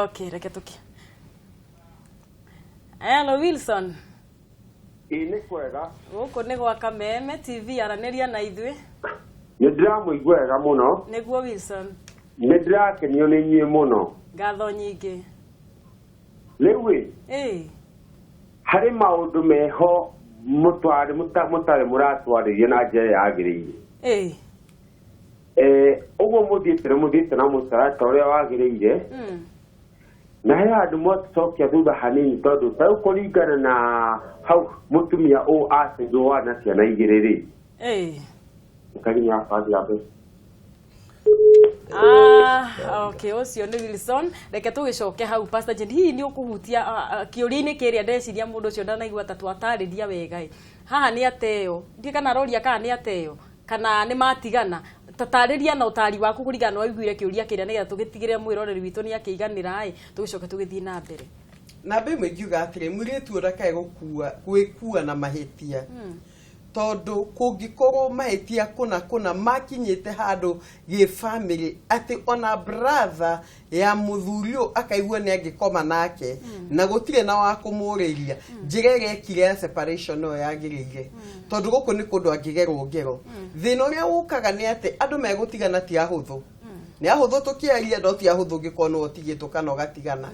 okay, reke tũki, hello Wilson. Ĩ, nĩ kwega. Gũkũ nĩ gwa Kameme TV, aranĩria na ithuĩ. Nĩ ndĩramũigua wega mũno. Nĩguo Wilson. Nĩ ndĩrakenio nĩ inyuĩ mũno. Ngatho nyingĩ. Rĩu ĩ, harĩ maũndũ meho mũtwarĩ mũtarĩ mũratwarĩria na njĩra ĩrĩa yagĩrĩire. Ũguo mũthiĩte nĩ mũthiĩte na mũtaratara ũrĩa wagĩrĩire. Na he handũ mwatũcokia thutha hanini tondũ ta rĩu kũringana na hau mũtumia ũũ ateirwo wana ciana igĩrĩ rĩ. Ũkaginya bathi ya mbere. Ah, okay, ũcio nĩ Wilson. Reke tũgĩcoke hau, Pastor Jane, hihi nĩ ũkũhutia kĩũria-inĩ kĩrĩa? Ndeciria mũndũ ũcio ndanaigua ta twatarĩria wega ĩ. Haha nĩ ateo, ndiĩ kana aroria kana nĩ ateo kana nĩ matigana. Tatarĩria na ũtari waku kũringana na waiguire kĩũria kĩrĩa, nĩgetha tũgĩtigĩrĩre mwĩroreri witũ nĩ akĩiganĩra ĩ, tũgĩcoke tũgĩthiĩ na mbere. Namba ĩmwe ingiuga atĩrĩ, mũirĩtu ũyũ ndakae gũkua gwĩkua na mahĩtia, tondũ kũngĩkorwo mahĩtia kũna kũna makinyĩte handũ gĩbamĩrĩ atĩ ona brother ya mũthuri ũyũ akaigua nĩ angĩkoma nake na gũtirĩ na wa kũmũrĩria, njĩra ĩrĩa ekire ya separation no yagĩrĩire, tondũ gũkũ nĩ kũndũ angĩgerwo ngero. Thĩna ũrĩa ũkaga nĩ atĩ andũ megũtigana ti ahũthũ, nĩ ahũthũ tũkĩaria, no ti ahũthũ ũngĩkorwo nĩwe ũtigĩtwo kana ũgatigana,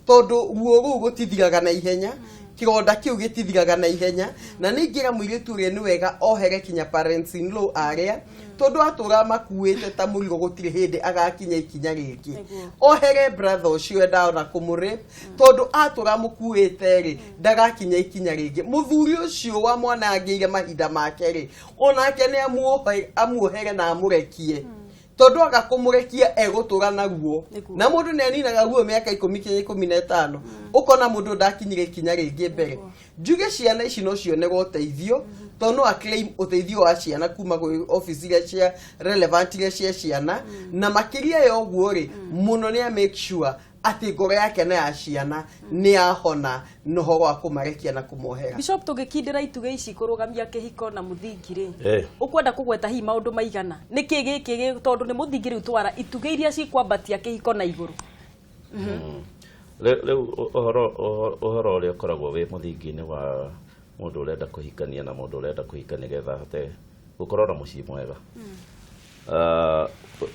tondũ ruo rũu rũtithiraga na ihenya, kĩronda kĩu gĩtithiraga na ihenya. Na nĩ ingĩra mũirĩtu ũrĩa nĩ wega ohere kinya parents in law arĩa, tondũ atũra makuĩte ta mũrigo, gũtirĩ hĩndĩ agakinya ikinya rĩngĩ. Ohere brother ũcio endaga ona kũmũrape, tondũ atũra mũkuĩte rĩ, ndagakinya ikinya rĩngĩ. Mũthuri ũcio wa mwana angĩire mahinda make rĩ, onake nĩ amuohere na amũrekie, tondũ aga kũmũrekia egũtũra naguo. Na mũndũ nĩ aninaga ruo mĩaka 10 kinya 15, ũkona mũndũ ndakinyire ikinya rĩngĩ mbere. Njuge ciana ici no cionerwo ũteithio, tondũ no aclaim ũteithio wa ciana kuma gwĩ office iria cia relevant, iria cia ciana. Na makĩria ya ũguo rĩ, mũno nĩ a make sure atĩ ngoro yake na ya ciana nĩ yahona na ũhoro wa kũmarekia na kũmohera. Bishop, tũgĩkindĩra itugĩ ici kũrũgamia kĩhiko na mũthingi rĩ, ũkwenda kũgweta hihi maũndũ maigana? Nĩkĩ gĩkĩ tondũ nĩ mũthingi rĩu twara itugĩ iria cikwambatia kĩhiko na igũrũ? Rĩu ũhoro ũrĩa ũkoragwo wĩ mũthingi-inĩ wa mũndũ ũrenda kũhikania na mũndũ ũrenda kũhikania getha ahote gũkorwo na mũciĩ mwega.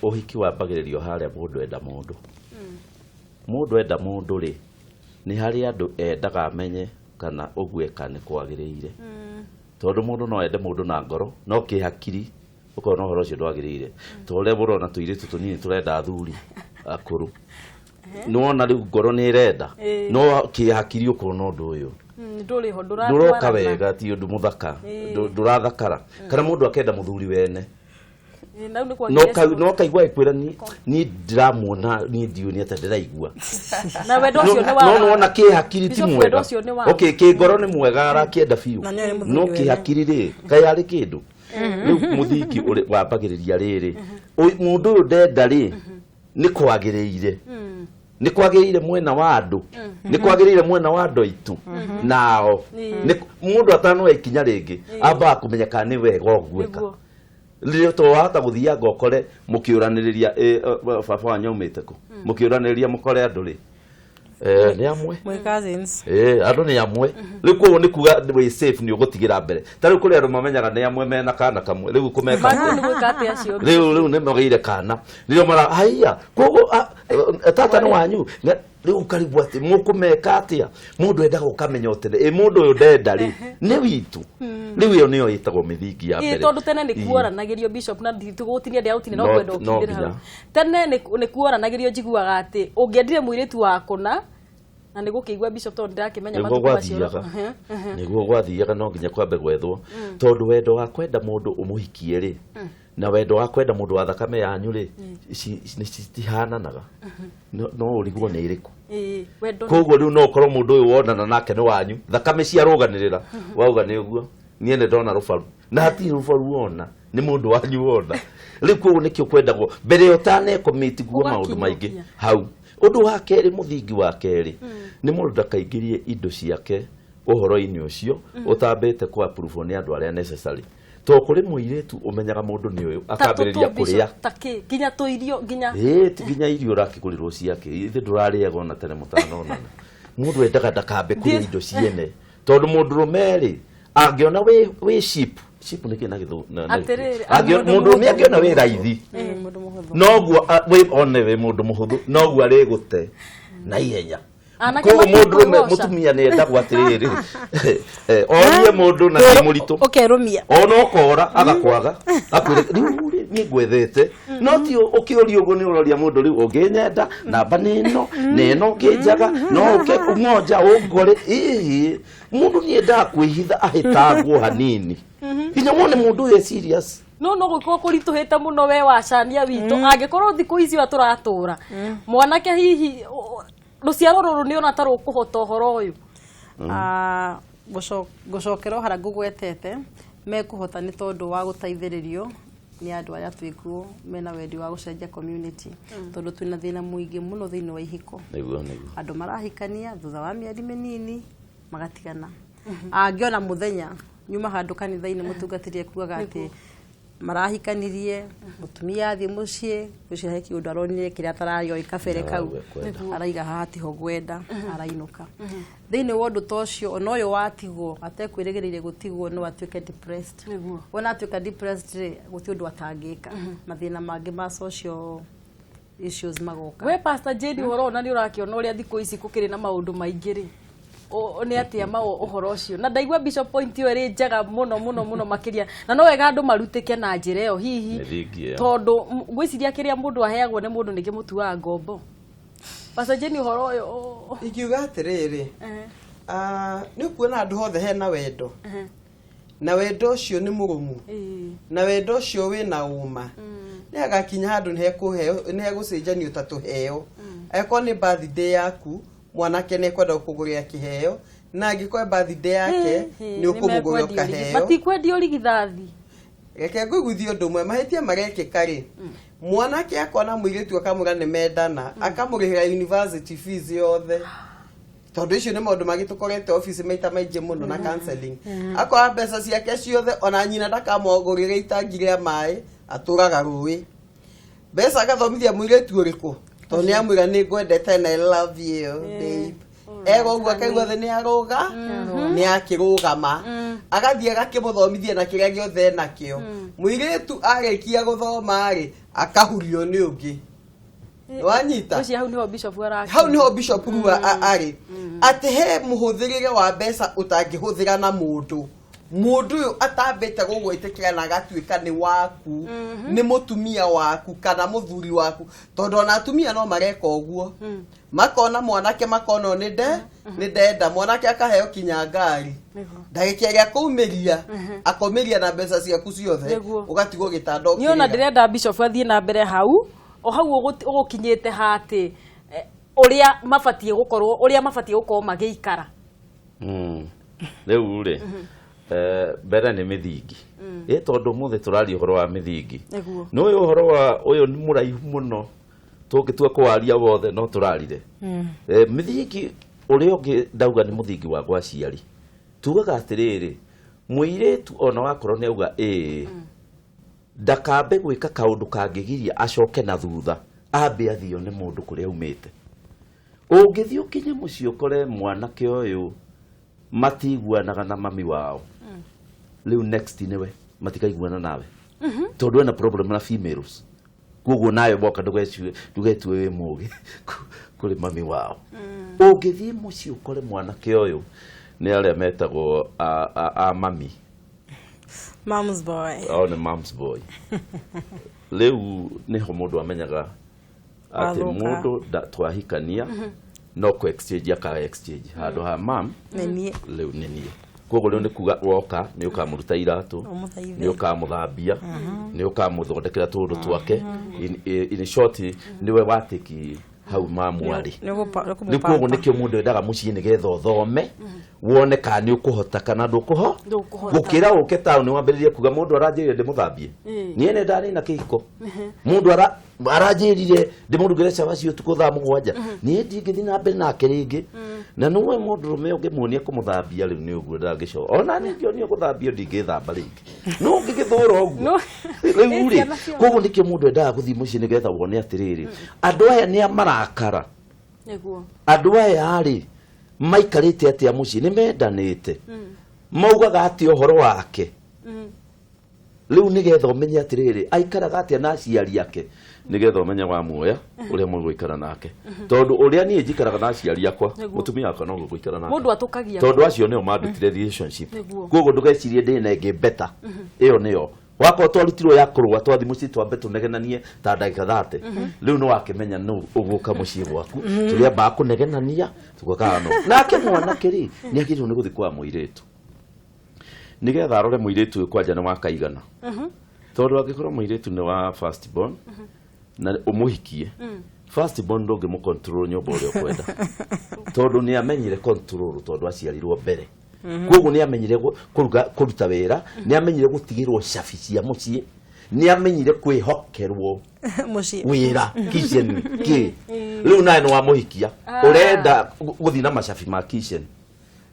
Ũhiki wambagĩrĩrio harĩa mũndũ enda mũndũ. Mũndũ enda mũndũ rĩ, nĩ harĩ andũ endaga amenye kana ũguo eka nĩ kwagĩrĩire, tondũ mũndũ no ende mũndũ na ngoro, no kĩhakiri ũkona ũhoro ũcio ndwagĩrĩire. Ta ũrĩa mũrona tũirĩtu tũnini tũrenda athuri akũrũ, nĩwona rĩu ngoro nĩ ĩrenda, no kĩhakiri ũkona ũndũ ũyũ Ndũrĩ ho. Ndũroka Ndũratwarana. wega, ti ũndũ mũthaka. Ndũrathakara. Kana mũndũ akenda mũthuri wene, Na rĩu nĩ no kwagĩire no kaigua ĩkwĩra niĩ ndĩramuona, niĩ ndiũĩ nĩ atĩa ndĩraigua. Na wendo ũcio nĩ wa No nĩwona kĩhakiri ti Bishop, wendo mwega. ũcio nĩ wa Okay, kĩngoro nĩ mwega, arakĩenda biũ, Na nĩoĩ mũthuri no wene. kĩhakiri rĩ, kaĩ arĩ kĩndũ. Rĩu mũthingi wambagĩrĩria rĩrĩ, mũndũ ũyũ ndenda rĩ, nĩ kwagĩrĩire, nĩ kwagĩrĩire mwena wa andũ, nĩ kwagĩrĩire mwena wa andũ aitũ nao. Mũndũ atanoya ikinya rĩngĩ ambaga kũmenya kana nĩ wega ũguĩka. Rĩrĩa to wahota gũthianga ũkore mũkĩũranĩrĩria, baba wanyu aumĩte kũ, mũkĩũranĩrĩria mũkore andũ rĩ, nĩ amwe. Mwĩ cousins. Andũ nĩ amwe. Rĩu koguo nĩ kuga wĩ safe, nĩ ũgũtigĩra mbere. Ta rĩu kũrĩ andũ mamenyaga nĩ amwe mena kana kamwe, rĩu kũmeka Magĩrĩirwo nĩ gwĩka atĩa acio? Rĩu nĩ magĩire kana, nĩrĩo mara haiya, koguo tata nĩ wanyu. Rĩu ũkarigwo atĩ mũkũmeka atĩa. Mũndũ endaga ũkamenya ũtene ĩ mũndũ ũyũ ndenda rĩ, nĩ witũ. Rĩu ĩyo nĩyo ĩtagwo mĩthingi ya mbere. Tondũ tene nĩ kuoranagĩrio, Bishop, na nditũgũtinia ndĩagũtinia, no kwenda No ũkindĩra nginya. hau. Tene nĩ kuoranagĩrio, njiguaga atĩ ũngĩendire mũirĩtu wa kũna na nĩ gũkĩigua, Bishop, tondũ ndĩrakĩmenya Nĩguo matukũ macio. gwathiaga, nĩguo gwathiaga, no nginya kwambe gwethwo, tondũ wendo wa kwenda mũndũ ũmũhikie rĩ, na wendo wa kwenda mũndũ wa thakame yanyu rĩ, nĩ citihananaga. No ũrigwo nĩ ĩrĩkũ. Wendo Koguo rĩu no ũkorwo mũndũ ũyũ wonana nake nĩ wanyu, thakame ciarũganĩrĩra, wauga nĩ ũguo, niĩ nĩ ndona rũbaru, na hatirĩ rũbaru wona, nĩ mũndũ wanyu wona. Rĩu koguo nĩkĩo kwendagwo mbere ũtanekomiti guo maũndũ maingĩ. Ũgakinyũkia. Hau ũndũ wa kerĩ, mũthingi wa kerĩ, nĩ mũndũ ndakaingĩrie indo ciake ũhoro-inĩ ũcio ũtambĩte kũ approve nĩ andũ arĩa necessary, to kũrĩ mũirĩtu ũmenyaga mũndũ nĩ ũyũ akambĩrĩria kũrĩa. Ta kĩ? Nginya tũirio, nginya Ĩĩ, ti nginya irio ũrakĩgũrĩrwo ciake, ithe ndũrarĩaga ona tene mũtanonana. Mũndũ endaga ndakambe kũrĩa indo ciene, tondũ mũndũrũme rĩ, angĩona wĩ cheap. Cheap nĩ kĩ na gĩthũ Atĩrĩrĩ, mũndũrũme angĩona wĩ raithi, Mũndũ mũhũthũ. Noguo wĩ one wĩ mũndũ mũhũthũ, noguo arĩgũte na ihenya. Anake Koguo mũndũrũme matikwĩgoca. mũtumia nĩ endagwo atĩrĩrĩ, orie mũndũ na ti mũritũ. Ũkerũmia. Ona ũkora agakwaga akwĩre rĩu rĩ, niĩ ngwethete, no ti ũkĩũria ũguo nĩ ũroria mũndũ rĩu ũngĩnyenda namba nĩ ĩno na ĩno ũngĩnjaga no ũke ng'onja ũngore. Ĩhĩ, mũndũ nĩ endaga kwĩhitha ahĩtangwo hanini nginya wone mũndũ ũyũ e serious. No gũkorwo kũritũhĩte mũno we wacania witũ angĩkorwo thikũ ici ũrĩa tũratũra mwanake hihi rũciaro rũrũ nĩ ona ta rũkũhota ũhoro ũyũ. Ngũcokera o harĩa ngũgwetete, mekũhota nĩ tondũ wa gũteithĩrĩrio nĩ andũ arĩa twĩkuo mena wendi wa gũcenjia community, tondũ twĩna thĩna mũingĩ mũno thĩinĩ wa ihiko. Nĩguo. Andũ marahikania, thutha wa mĩeri mĩnini magatigana. Angĩona mũthenya nyuma handũ kanitha-inĩ, mũtungatĩri ekuaga atĩ marahikanirie, mũtumia athiĩ mũciĩ gwĩciria he kĩũndũ aronire kĩrĩa atararĩoĩ kabere kau. Nĩarauga. Araiga haha tiho ngwenda, arainũka. Thĩinĩ wa ũndũ ta ũcio, ona ũyũ watigwo atekwĩrĩgĩrĩire gũtigwo no atuĩke depressed. Wona atuĩka depressed rĩ, gũtirĩ ũndũ atangĩka, mathĩna mangĩ ma social issues magoka. We Pastor Jane, ũhoro ona nĩ ũrakĩona ũrĩa thikũ ici gũkĩrĩ na maũndũ maingĩ rĩ, nĩ atĩa ma ũhoro ũcio? Na ndaigua Bishop point ĩyo ĩrĩ njega mũno mũno mũno makĩria, na no wega andũ marutĩke na njĩra ĩyo hihi. Mĩthingi ĩyo. Tondũ ngwĩciria kĩrĩa mũndũ aheagwo nĩ mũndũ nĩ kĩmũtuaga ngombo. Pastor Jane, ũhoro ũyũ Ingiuga atĩrĩrĩ, nĩ ũkuona handũ hothe hena wendo, na wendo ũcio nĩ mũrũmu, na wendo ũcio wĩna ũma, nĩ agakinya handũ nĩ hekũheo, nĩ hegũcenjanio ta tũheo. Angĩkorwo nĩ birthday yaku, mwanake nĩ ekwenda gũkũgũrĩra kĩheo, na angĩkorwo birthday yake, nĩ ũkũmũgũrĩra kaheo. Matikwendio rigithathi. Reke ngũiguithie ũndũ ũmwe, mahĩtia marekĩka rĩ, mwanake akona mũirĩtu akamwĩra nĩ mendana, akamũrĩhĩra university fees yothe, tondũ icio nĩ maũndũ mangĩ tũkorete ofici maita maingĩ mũno na counseling. Akoya mbeca ciake ciothe, ona nyina ndakamũgũrĩre itangi rĩa maĩ, atũraga rũĩ mbeca, agathomithia mũirĩtu ũrĩkũ, tondũ nĩ amwĩra nĩ ngwendete na I love you babe. Ega ũguo akaigua thĩ nĩ arũga, nĩ akĩrũgama, agathiĩ agakĩmũthomithia na kĩrĩa gĩothe enakĩo. Mũirĩtu arĩkia gũthoma rĩ, akahurio nĩ ũngĩ. Wanyita? Ngwĩciria hau niho Bishop arakinya. Hau niho Bishop rĩu arĩ atĩ he mũhũthĩrĩre wa mbeca ũtangĩhũthĩra na mũndũ, mũndũ ũyũ atambĩte gũgwĩtĩkĩra na agatuĩka nĩ waku, nĩ mũtumia waku kana mũthuri waku, tondũ ona atumia no mareka ũguo, makona mwanake, makona nĩ ndenda mwanake, akaheo kinya ngari, ndagĩka ĩrĩa kũumĩria akomĩria na mbeca ciaku ciothe, ũgatigwo gĩtanda Niĩ ona ũkĩrĩra. Ndĩrenda Bishop athiĩ na mbere hau o hau ũgũkinyĩte hatĩ ũrĩa mabatiĩ gũkorwo, ũrĩa mabatiĩ gũkorwo magĩikara. Rĩu rĩ, mbere nĩ mĩthingi ĩ, tondũ ũmũthĩ tũraria ũhoro wa mĩthingi. Nĩ ũyũ ũhoro wa ũyũ nĩ mũraihu mũno, tũngĩtua kũwaria wothe no tũrarire. Mĩthingi ũrĩa ũngĩ ndauga nĩ mũthingi wa gwa aciari. Tugaga atĩrĩrĩ, mũirĩtu ona wakorwo nĩ auga ĩĩ, ndakambe gwĩka kaũndũ kangĩgiria acoke na thutha, ambe athio nĩ mũndũ kũrĩa aumĩte. Ũngĩthiĩ ũkinye mũciĩ ũkore mwanake ũyũ matiguanaga na mami wao, rĩu next nĩwe matikaiguana nawe, tondũ ena problem na females. Koguo nawe woka ndũgetue wĩ mũgĩ kũrĩ mami wao. Ũngĩthiĩ mũciĩ ũkore mwanake ũyũ nĩ arĩa metagwo a mami. Mom's boy. O nĩ mom's boy, rĩu nĩho mũndũ amenyaga atĩ Wathũka. Mũndũ twahikania no kũ exchange, aka exchange handũ ha mam. Nĩ niĩ. Rĩu nĩ niĩ. Koguo rĩu nĩ kuga woka nĩ ũkamũruta iratũ, Ũmũthaithe. nĩ ũkamũthambia, nĩ ũkamũthondekera tũũndũ twake. In short, nĩwe watĩki hau mamu arĩ. Nĩ Rĩu koguo ũkũmũpampa. Nĩkĩo mũndũ endaga mũciĩ nĩgetha ũthome wone kana nĩ ũkũhota kana ndũkũho. Ndũkũhota. Gũkĩra ũke taũni wambĩrĩrie kuga mũndũ aranjĩrire ndĩmũthambie. Niĩ nĩ ndarĩ na kĩhiko, mũndũ aranjĩrire ndĩmũrugĩre cabaci ũtukũ thaa 7, niĩ ndingĩthiĩ na mbere nake rĩngĩ. Na nĩwe mũndũrũme ũngĩmuonia kũmũthambia rĩu nĩ ũguo ndangĩcoka. Ona niĩ ngĩonio gũthambio ndingĩthamba rĩngĩ, no ũngĩgĩthũra ũguo. Rĩu rĩ, Ciana ciothe. Koguo nĩkĩo mũndũ endaga gũthiĩ mũciĩ nĩgetha wone atĩrĩrĩ, andũ aya nĩ a marakara. Andũ aya rĩ, maikarĩte atĩa mũciĩ? Nĩ mendanĩte? Maugaga atĩa ũhoro wake? Rĩu nĩgetha ũmenye atĩrĩrĩ, aikaraga atĩa na aciari ake, nĩgetha ũmenye wa muoya ũrĩa mũgũikara nake. Tondũ ũrĩa niĩ njikaraga na aciari akwa, mũtumia wakwa no gũikara nake. Mũndũ atũkagia. Tondũ acio nĩo mandutire relationship. Koguo ndũgecirie ndĩ na ĩngĩ better. Ĩyo nĩyo. Wakorwo twarutirwo ya kũrũa twathi mũciĩ twambe tũnegenanie ta ndagĩka 30. Rĩu nĩ wakĩmenya nũ ũgũka mũciĩ gwaku. Tũrĩambaga kũnegenania tũgakaga no. Nake mwanake rĩ, nĩ agĩrĩirwo nĩ gũthiĩ kwa mũirĩtu. Nĩgetha arore mũirĩtu ũyũ kwanja nĩ wa kaigana. Tondũ angĩkorwo mũirĩtu nĩ wa first born na ũmũhikie, first born ndũngĩmũ control nyũmba ũrĩa ũkwenda. Tondũ nĩ amenyire control tondũ aciarirwo mbere. Koguo nĩ amenyire kũruta wĩra, nĩ amenyire gũtigĩrwo cabi cia mũciĩ, nĩ amenyire kwĩhokerwo wĩra kitchen kĩ. Rĩu nawe nĩ wamũhikia, ũrenda gũthiĩ na macabi ma kitchen,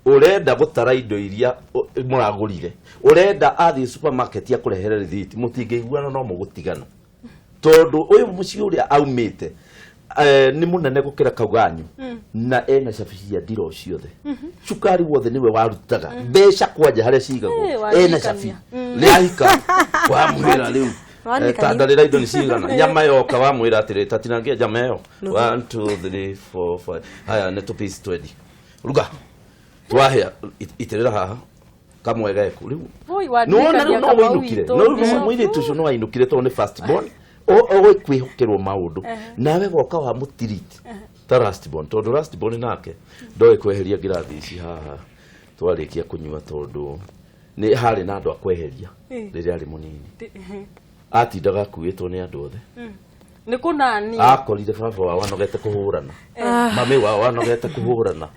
ũrenda gũtara indo iria mũragũrire, ũrenda athiĩ supermarket akũrehere rĩthiti, mũtingĩiguana no mũgũtigana. Tondũ ũyũ mũciĩ ũrĩa aumĩte nĩ mũnene gũkĩra kau ganyu, na ena cabi cia ndiro ciothe, cukari wothe nĩwe warutaga, mbeca kwanja harĩa cigagwo, ena cabi nĩ ahika wamwĩra rĩu tandarĩra indo nĩ cigana, nyama yoka wamwĩra atĩrĩ tatinangia nyama ĩyo 1 2 3 4 5 haya nĩ tũ piece 20 ruga twahĩa itĩrĩra haha kamwe geku rĩu nĩwona rĩu no wĩinũkire, no rĩu mũirĩtu ũcio no ainũkire tondũ nĩ first born, ũgũkwĩhokerwo maũndũ nawe woka wa mũtiriti ta last born, tondũ last born nake ndoĩ kweheria ngirathi ici haha twarĩkia kũnyua, tondũ nĩ harĩ na andũ a kweheria rĩrĩa arĩ mũnini, atindaga akuĩtwo nĩ andũ othe. Nĩ kũnani akorire baba wao anogete kũhũrana, mami wao anogete kũhũrana,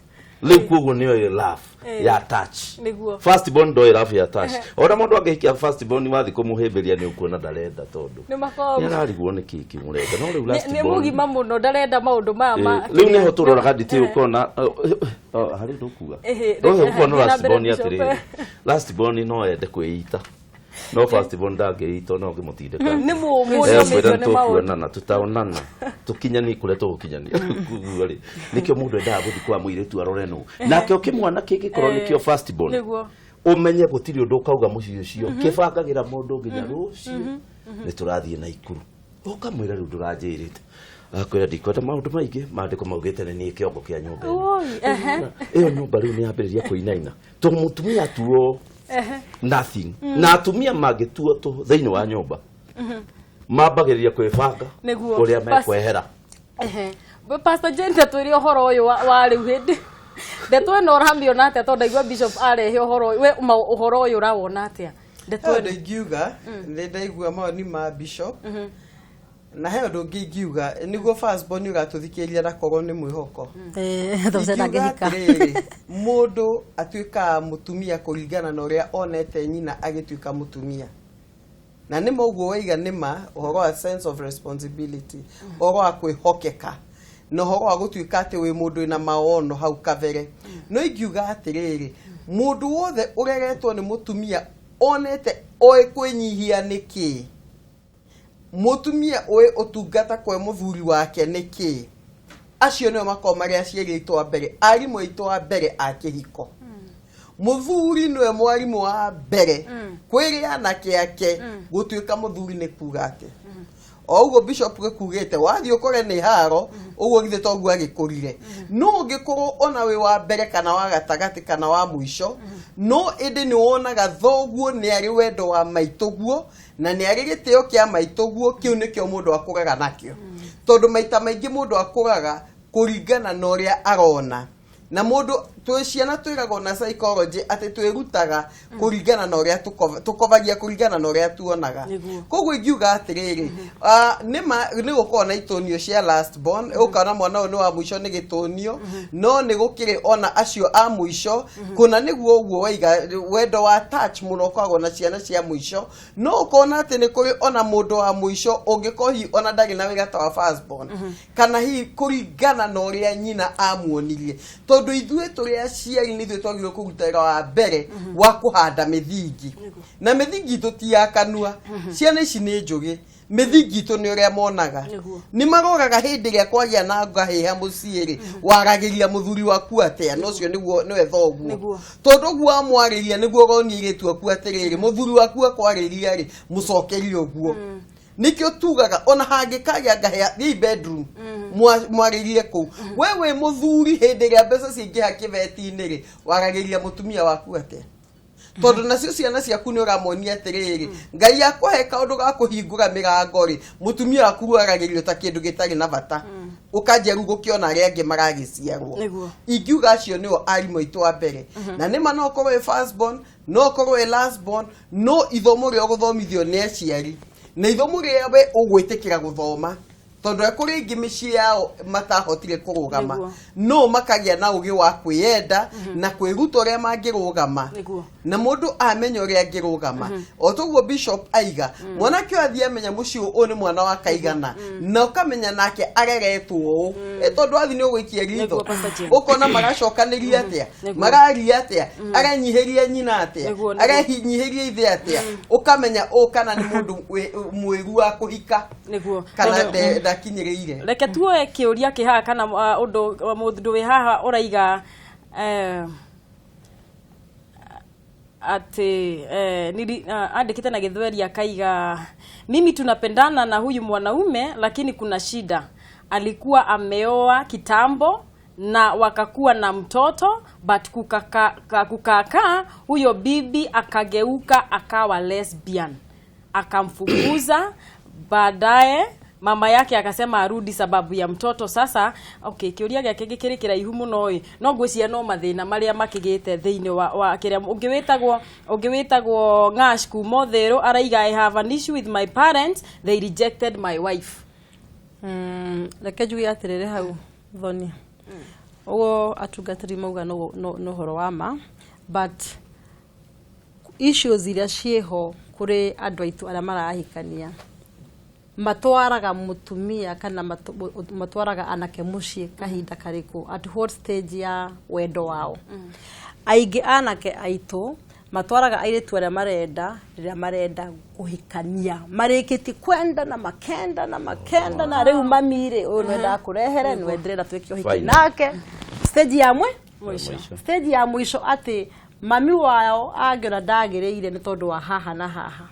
rĩu koguo nĩoĩ love ya touch. First born ndoĩ love ya touch. Ona mũndũ angĩhikia first born wathiĩ kũmũhĩmbĩria nĩ ũkuona ndarenda, tondũ nĩ ararigwo nĩ kĩĩ kĩmũrenda. No rĩu last born nĩ mũgima mũno, ndarenda maũndũ maya ma rĩu nĩho tũroraga nditĩ ũkona harĩ ndũkuga ũkuona last born atĩrĩrĩ, last born no ende kwĩita, no first born ndangĩita, no ngĩmũtindĩka nĩ mũmũ nĩ maũndũ tũtaonana tũkinyanie kũrĩa tũgũkinyania. Koguo rĩ nĩkĩo mũndũ endaga gũthiĩ kwa mũirĩtu arore nũ, nakĩo kĩmwana kĩngĩkorwo nĩkĩo first born, ũmenye gũtirĩ ũndũ ũkauga mũciĩ ũcio, kĩbangagĩra mũndũ nginya rũciũ nĩ tũrathiĩ Naikuru, ũkamwĩra rĩu ndũranjĩrĩte, akwĩra ndikwenda maũndũ maingĩ, maandĩko maugĩte nĩ niĩ kĩongo kĩa nyũmba ĩno. Ĩyo nyũmba rĩu nĩ yambĩrĩria kũinaina tondũ mũtumia atuo nothing, na atumia mangĩtuo tũ thĩinĩ wa nyũmba mambagĩrĩria kwĩbanga ũrĩa mekwehera. Pastor Jane, twĩre ũhoro ũyũ wa rĩu hĩndĩ ndeto ĩno ũramĩona atĩa, tondũ ndaigua Bishop arehe ũhoro ũyũ, we ũhoro ũyũ ũrawona atĩa? Ndeto ĩno ingiuga nĩ ndaigua mawoni ma Bishop, na he ũndũ ũngĩ ingiuga nĩguo first born ũratũthikĩrĩria ndakorwo nĩ mwĩhoko. Atĩrĩrĩ, mũndũ atuĩkaga mũtumia kũringana na ũrĩa onete nyina agĩtuĩka mũtumia, na nĩ ma ũguo waiga nĩ ma ũhoro wa sense of responsibility, ũhoro wa kwĩhokeka, na ũhoro wa gũtuĩka atĩ wĩ mũndũ wĩna maono hau kabere. No ingiuga atĩrĩrĩ, mũndũ wothe ũreretwo nĩ mũtumia onete oĩ kwĩnyihia nĩ kĩĩ, mũtumia ũĩ ũtungata kwa mũthuri wake nĩ kĩĩ, acio nĩo makoragwo marĩ aciari aitũ a mbere, arimũ aitũ a mbere a kĩhiko. Mũthuri nĩwe mwarimũ wa mbere kwĩrĩ anake ake gũtuĩka mũthuri nĩ kuga atĩa. O ũguo Bishop gĩkugĩte wathiĩ ũkore nĩ haro, ũguo githĩ toguo agĩkũrire. No ũngĩkorwo ona wĩ wa mbere kana wa gatagatĩ kana wa mũico, no ĩndĩ nĩ wonaga thoguo nĩ arĩ wendo wa maitũguo na nĩ arĩ gĩtĩo kĩa maitũguo, kĩu nĩkĩo mũndũ akũraga nakĩo. Tondũ maita maingĩ mũndũ akũraga kũringana na ũrĩa arona. Na mũndũ twĩ ciana twĩragwo na psychology atĩ twĩrutaga kũringana na ũrĩa tũkobagia kũringana na ũrĩa tuonaga. Koguo ingiuga atĩrĩrĩ, nĩ gũkorwo na itũnio cia last born, ũkona mwana ũyũ nĩ wa mũico nĩ gĩtũnio, no nĩ gũkĩrĩ ona acio a mũico, kũna nĩguo ũguo waiga wendo wa touch mũno ũkoragwo na ciana cia mũico, no ũkona atĩ nĩ kũrĩ ona mũndũ wa mũico ũngĩkorwo hihi ona ndarĩ na wĩra ta wa first born, kana hihi kũringana na ũrĩa nyina amuonirie. Tondũ ithuĩ tũrĩ aciari nĩ ithuĩ twagĩrĩirwo kũruta wĩra wa mbere wa kũhanda mĩthingi, na mĩthingi itũ ti ya kanua. Ciana ici nĩ njũgĩ, Mĩthingi itũ nĩ ũrĩa monaga. Nĩ maroraga hĩndĩ ĩrĩa kwagĩa na ngahĩha mũciĩ rĩ, waragĩria mũthuri waku atĩa, na ũcio nĩguo nĩwe thoguo. Tondũ ũguo wamwarĩria nĩguo ũronia airĩtu aku atĩrĩrĩ, mũthuri waku akwarĩria rĩ, mũcokerie ũguo. Nĩkĩo tugaga ona hangĩkagĩa ngahĩa, thiĩi bedroom mwarĩrie kũu. We wĩ mũthuri, hĩndĩ ĩrĩa mbeca ciaingĩha kĩbeti-inĩ rĩ, waragĩria mũtumia waku atĩa? Tondũ nacio ciana ciaku nĩ ũramonia atĩrĩrĩ, Ngai akũhe kaũndũ ga kũhingũra mĩrango rĩ, mũtumia waku waragĩrio ta kĩndũ gĩtarĩ na bata, ũkanjia rĩu gũkĩona arĩa angĩ maragĩciarwo. Ingiuga acio nĩo arimũ aitũ a mbere. Na nĩma no ũkorwo wĩ first born, no ũkorwo wĩ last born, no ithomo rĩa gũthomithio nĩ aciari na ithomo rĩrĩa we ũgwĩtĩkĩra gũthoma, tondũ kũrĩ aingĩ mĩciĩ yao matahotire kũrũgama, no makagĩa na ũgĩ wa kwĩyenda na kwĩruta ũrĩa mangĩrũgama. Na mũndũ amenya ũrĩa angĩrũgama, o toguo bishop aiga, mwanake ũyũ athiĩ amenya mũciĩ ũyũ nĩ mwana wa kaigana, na ũkamenya nake areretwo ũũ. Tondũ athiĩ nĩ ũgũikia ritho, ũkona maracokanĩria atĩa, mararia atĩa, arenyihĩria nyina atĩa, arenyihĩria ithe atĩa, ũkamenya ũũ kana nĩ mũndũ mwĩru wa kũhika kana ndakinyĩrĩire. Reke tuoe kĩũria kĩ haha kana ũndũ mũndũ wĩ haha ũraiga ati andĩkĩte na Gĩthweri akaiga, mimi tunapendana na huyu mwanaume lakini kuna shida. Alikuwa ameoa kitambo na wakakuwa na mtoto, but kukakaa huyo bibi akageuka akawa lesbian, akamfukuza. Baadaye mama yake akasema arudi sababu ya mtoto. Sasa okay, kĩũria gĩake gĩkĩrĩ kĩraihu mũno ĩ, no ngwĩciria no mathĩna marĩa makĩgĩte thĩinĩ wa kĩrĩa ũngĩ wĩtagwo Ngash kuma Ũthĩrũ araiga, I have an issue with my parents, they rejected my wife. Reke njuge atĩrĩrĩ hau Thoni, ũguo atungatĩri mauga no ũhoro wa ma, but issues iria ciĩho kũrĩ andũ aitũ arĩa marahikania, matwaraga mũtumia kana matwaraga anake mũciĩ kahinda karĩkũ, at what stage ya wendo wao? Aingĩ anake aitũ matwaraga airĩtu arĩa marenda rĩrĩa marenda kũhikania, marĩkĩtie kwendana, makendana makendana, rĩu mami rĩ, ũyũ nĩwe ndakũrehere, nĩwe ndĩrenda twĩke ũhiki nake. Stage ya mũico, stage ya mũico atĩ mami wao angĩona ndagĩrĩire nĩ tondũ wa haha na haha,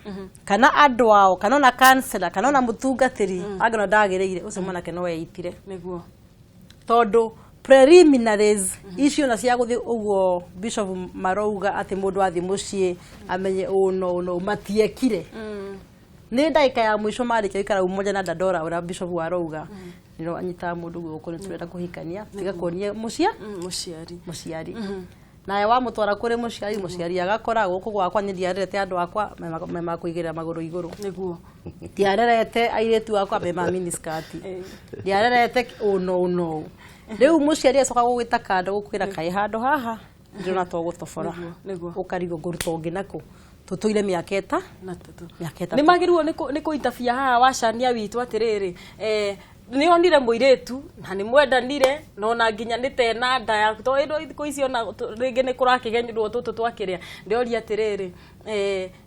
kana andũ ao, kana ona counselor, kana ona mũtungatĩri angĩona ndagĩrĩire, ũcio mwanake no eitire. Nĩguo. Tondũ preliminaries icio na cia gũthiĩ ũguo bishop marauga atĩ mũndũ athiĩ mũciĩ amenye ũũ no no matiekire. Nĩ ndagĩka ya mũico marĩkia gũikara umoja na Dandora ũrĩa bishop warauga, nĩro anyitaga mũndũ guoko, nĩ tũrenda kũhikania, tiga kuonia mũciari. Naye wamũtwara kũrĩ mũciari, mũciari agakora gũkũ gwakwa nĩ ndiarerete andũ akwa memakũigĩrĩra magũrũ igũrũ. Nĩguo. Ndiarerete airĩtu akwa mema miniskirt. Ndiarerete ũũ no no. Rĩu mũciari acoka gũgwĩta kando gũkwĩra kaĩ handũ haha ndĩrona to gũtobora. Ũkarigwo ngũruta ũngĩ nakũ. Tũtũire mĩaka ĩta mĩaka ĩtatũ. Nĩ magĩrĩirwo nĩ kũintabia haha wacania witũ atĩrĩrĩ, nĩ onire mũirĩtu na nĩ mwendanire na ona nginya nĩ tena nda yaku, tondũ thikũ ici ona rĩngĩ nĩ kũrakĩgenyũrwo tũtũ twakĩrĩa. Ndĩroria atĩrĩrĩ,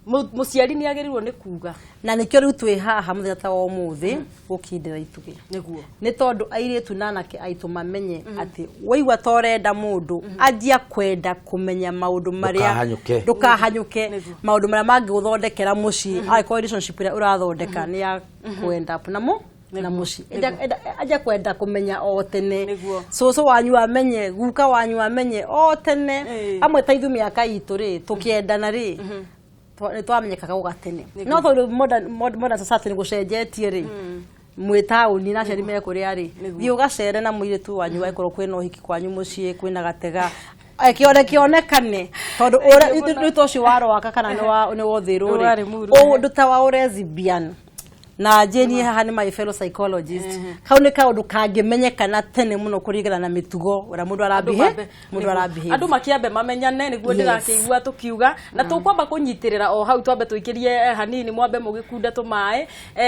mũciari nĩ agĩrĩirwo nĩ kuga, na nĩkĩo rĩu twĩ haha mũthenya ta wa ũmũthĩ gũkindĩra itugĩ. Nĩguo. Nĩ tondũ airĩtu na anake aitũ mamenye atĩ waigua ta ũrenda mũndũ, anjia kwenda kũmenya maũndũ marĩa ndũkahanyũke, maũndũ marĩa mangĩgũthondekera mũciĩ, angĩkorwo relationship ĩrĩa ũrathondeka nĩ ya kwenda namo na mũciĩ, anjia kwenda kũmenya o tene, cũcũ wanyu amenye, guka wanyu amenye o tene. Amwe ta ithuĩ mĩaka itũ rĩ, tũkĩendana rĩ, nĩ twamenyekaga gũ gatene, no tondũ modern society nĩ gũcenjetie rĩ, mwĩ taũni na aciari me kũrĩa rĩ, thiĩ ũgacere na mũirĩtu wanyu angĩkorwo kwĩna ũhiki kwanyu mũciĩ, kwĩna gatega, kĩonekane, tondũ rĩu ta ũcio wa Rwaka kana nĩ wa Ũthĩrũ rĩ, ũndũ ta wa ũlesbian na Jane haha nĩ my fellow psychologist, kau nĩ kaũndũ kangĩmenyekana tene mũno kũringana na mĩtugo ũrĩa mũndũ arabihave, mũndũ arabihave. Andũ makĩambe mamenyane nĩguo ndĩrakĩigua tũkiuga, na tũkwamba kũnyitĩrĩra o hau, twambe tũikĩrie hanini, mwambe mũgĩkunda tũmaĩ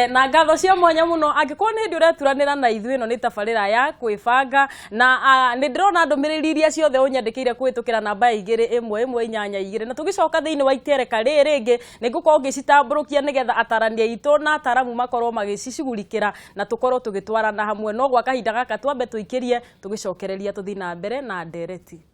na ngatho cia mwanya mũno. Angĩkorwo nĩ hĩndĩ ũreturanĩra na ithuĩ, ĩno nĩ tabarĩra ya kwĩbanga, na nĩ ndĩrona ndũmĩrĩri iria ciothe ũnyandĩkĩire kũhĩtũkĩra namba 2 1 1 8 2, na tũgĩcoka thĩinĩ wa itereka rĩrĩ rĩngĩ nĩ ngũkorwo ngĩcitambũrũkia nĩgetha atarani aitũ na ataramu Ataramu makorwo magĩcicugurikĩra na tũkorwo tũgĩtwarana hamwe. No gwa kahinda gaka twambe tũikĩrie, tũgĩcokereria tũthiĩ na mbere na ndereti.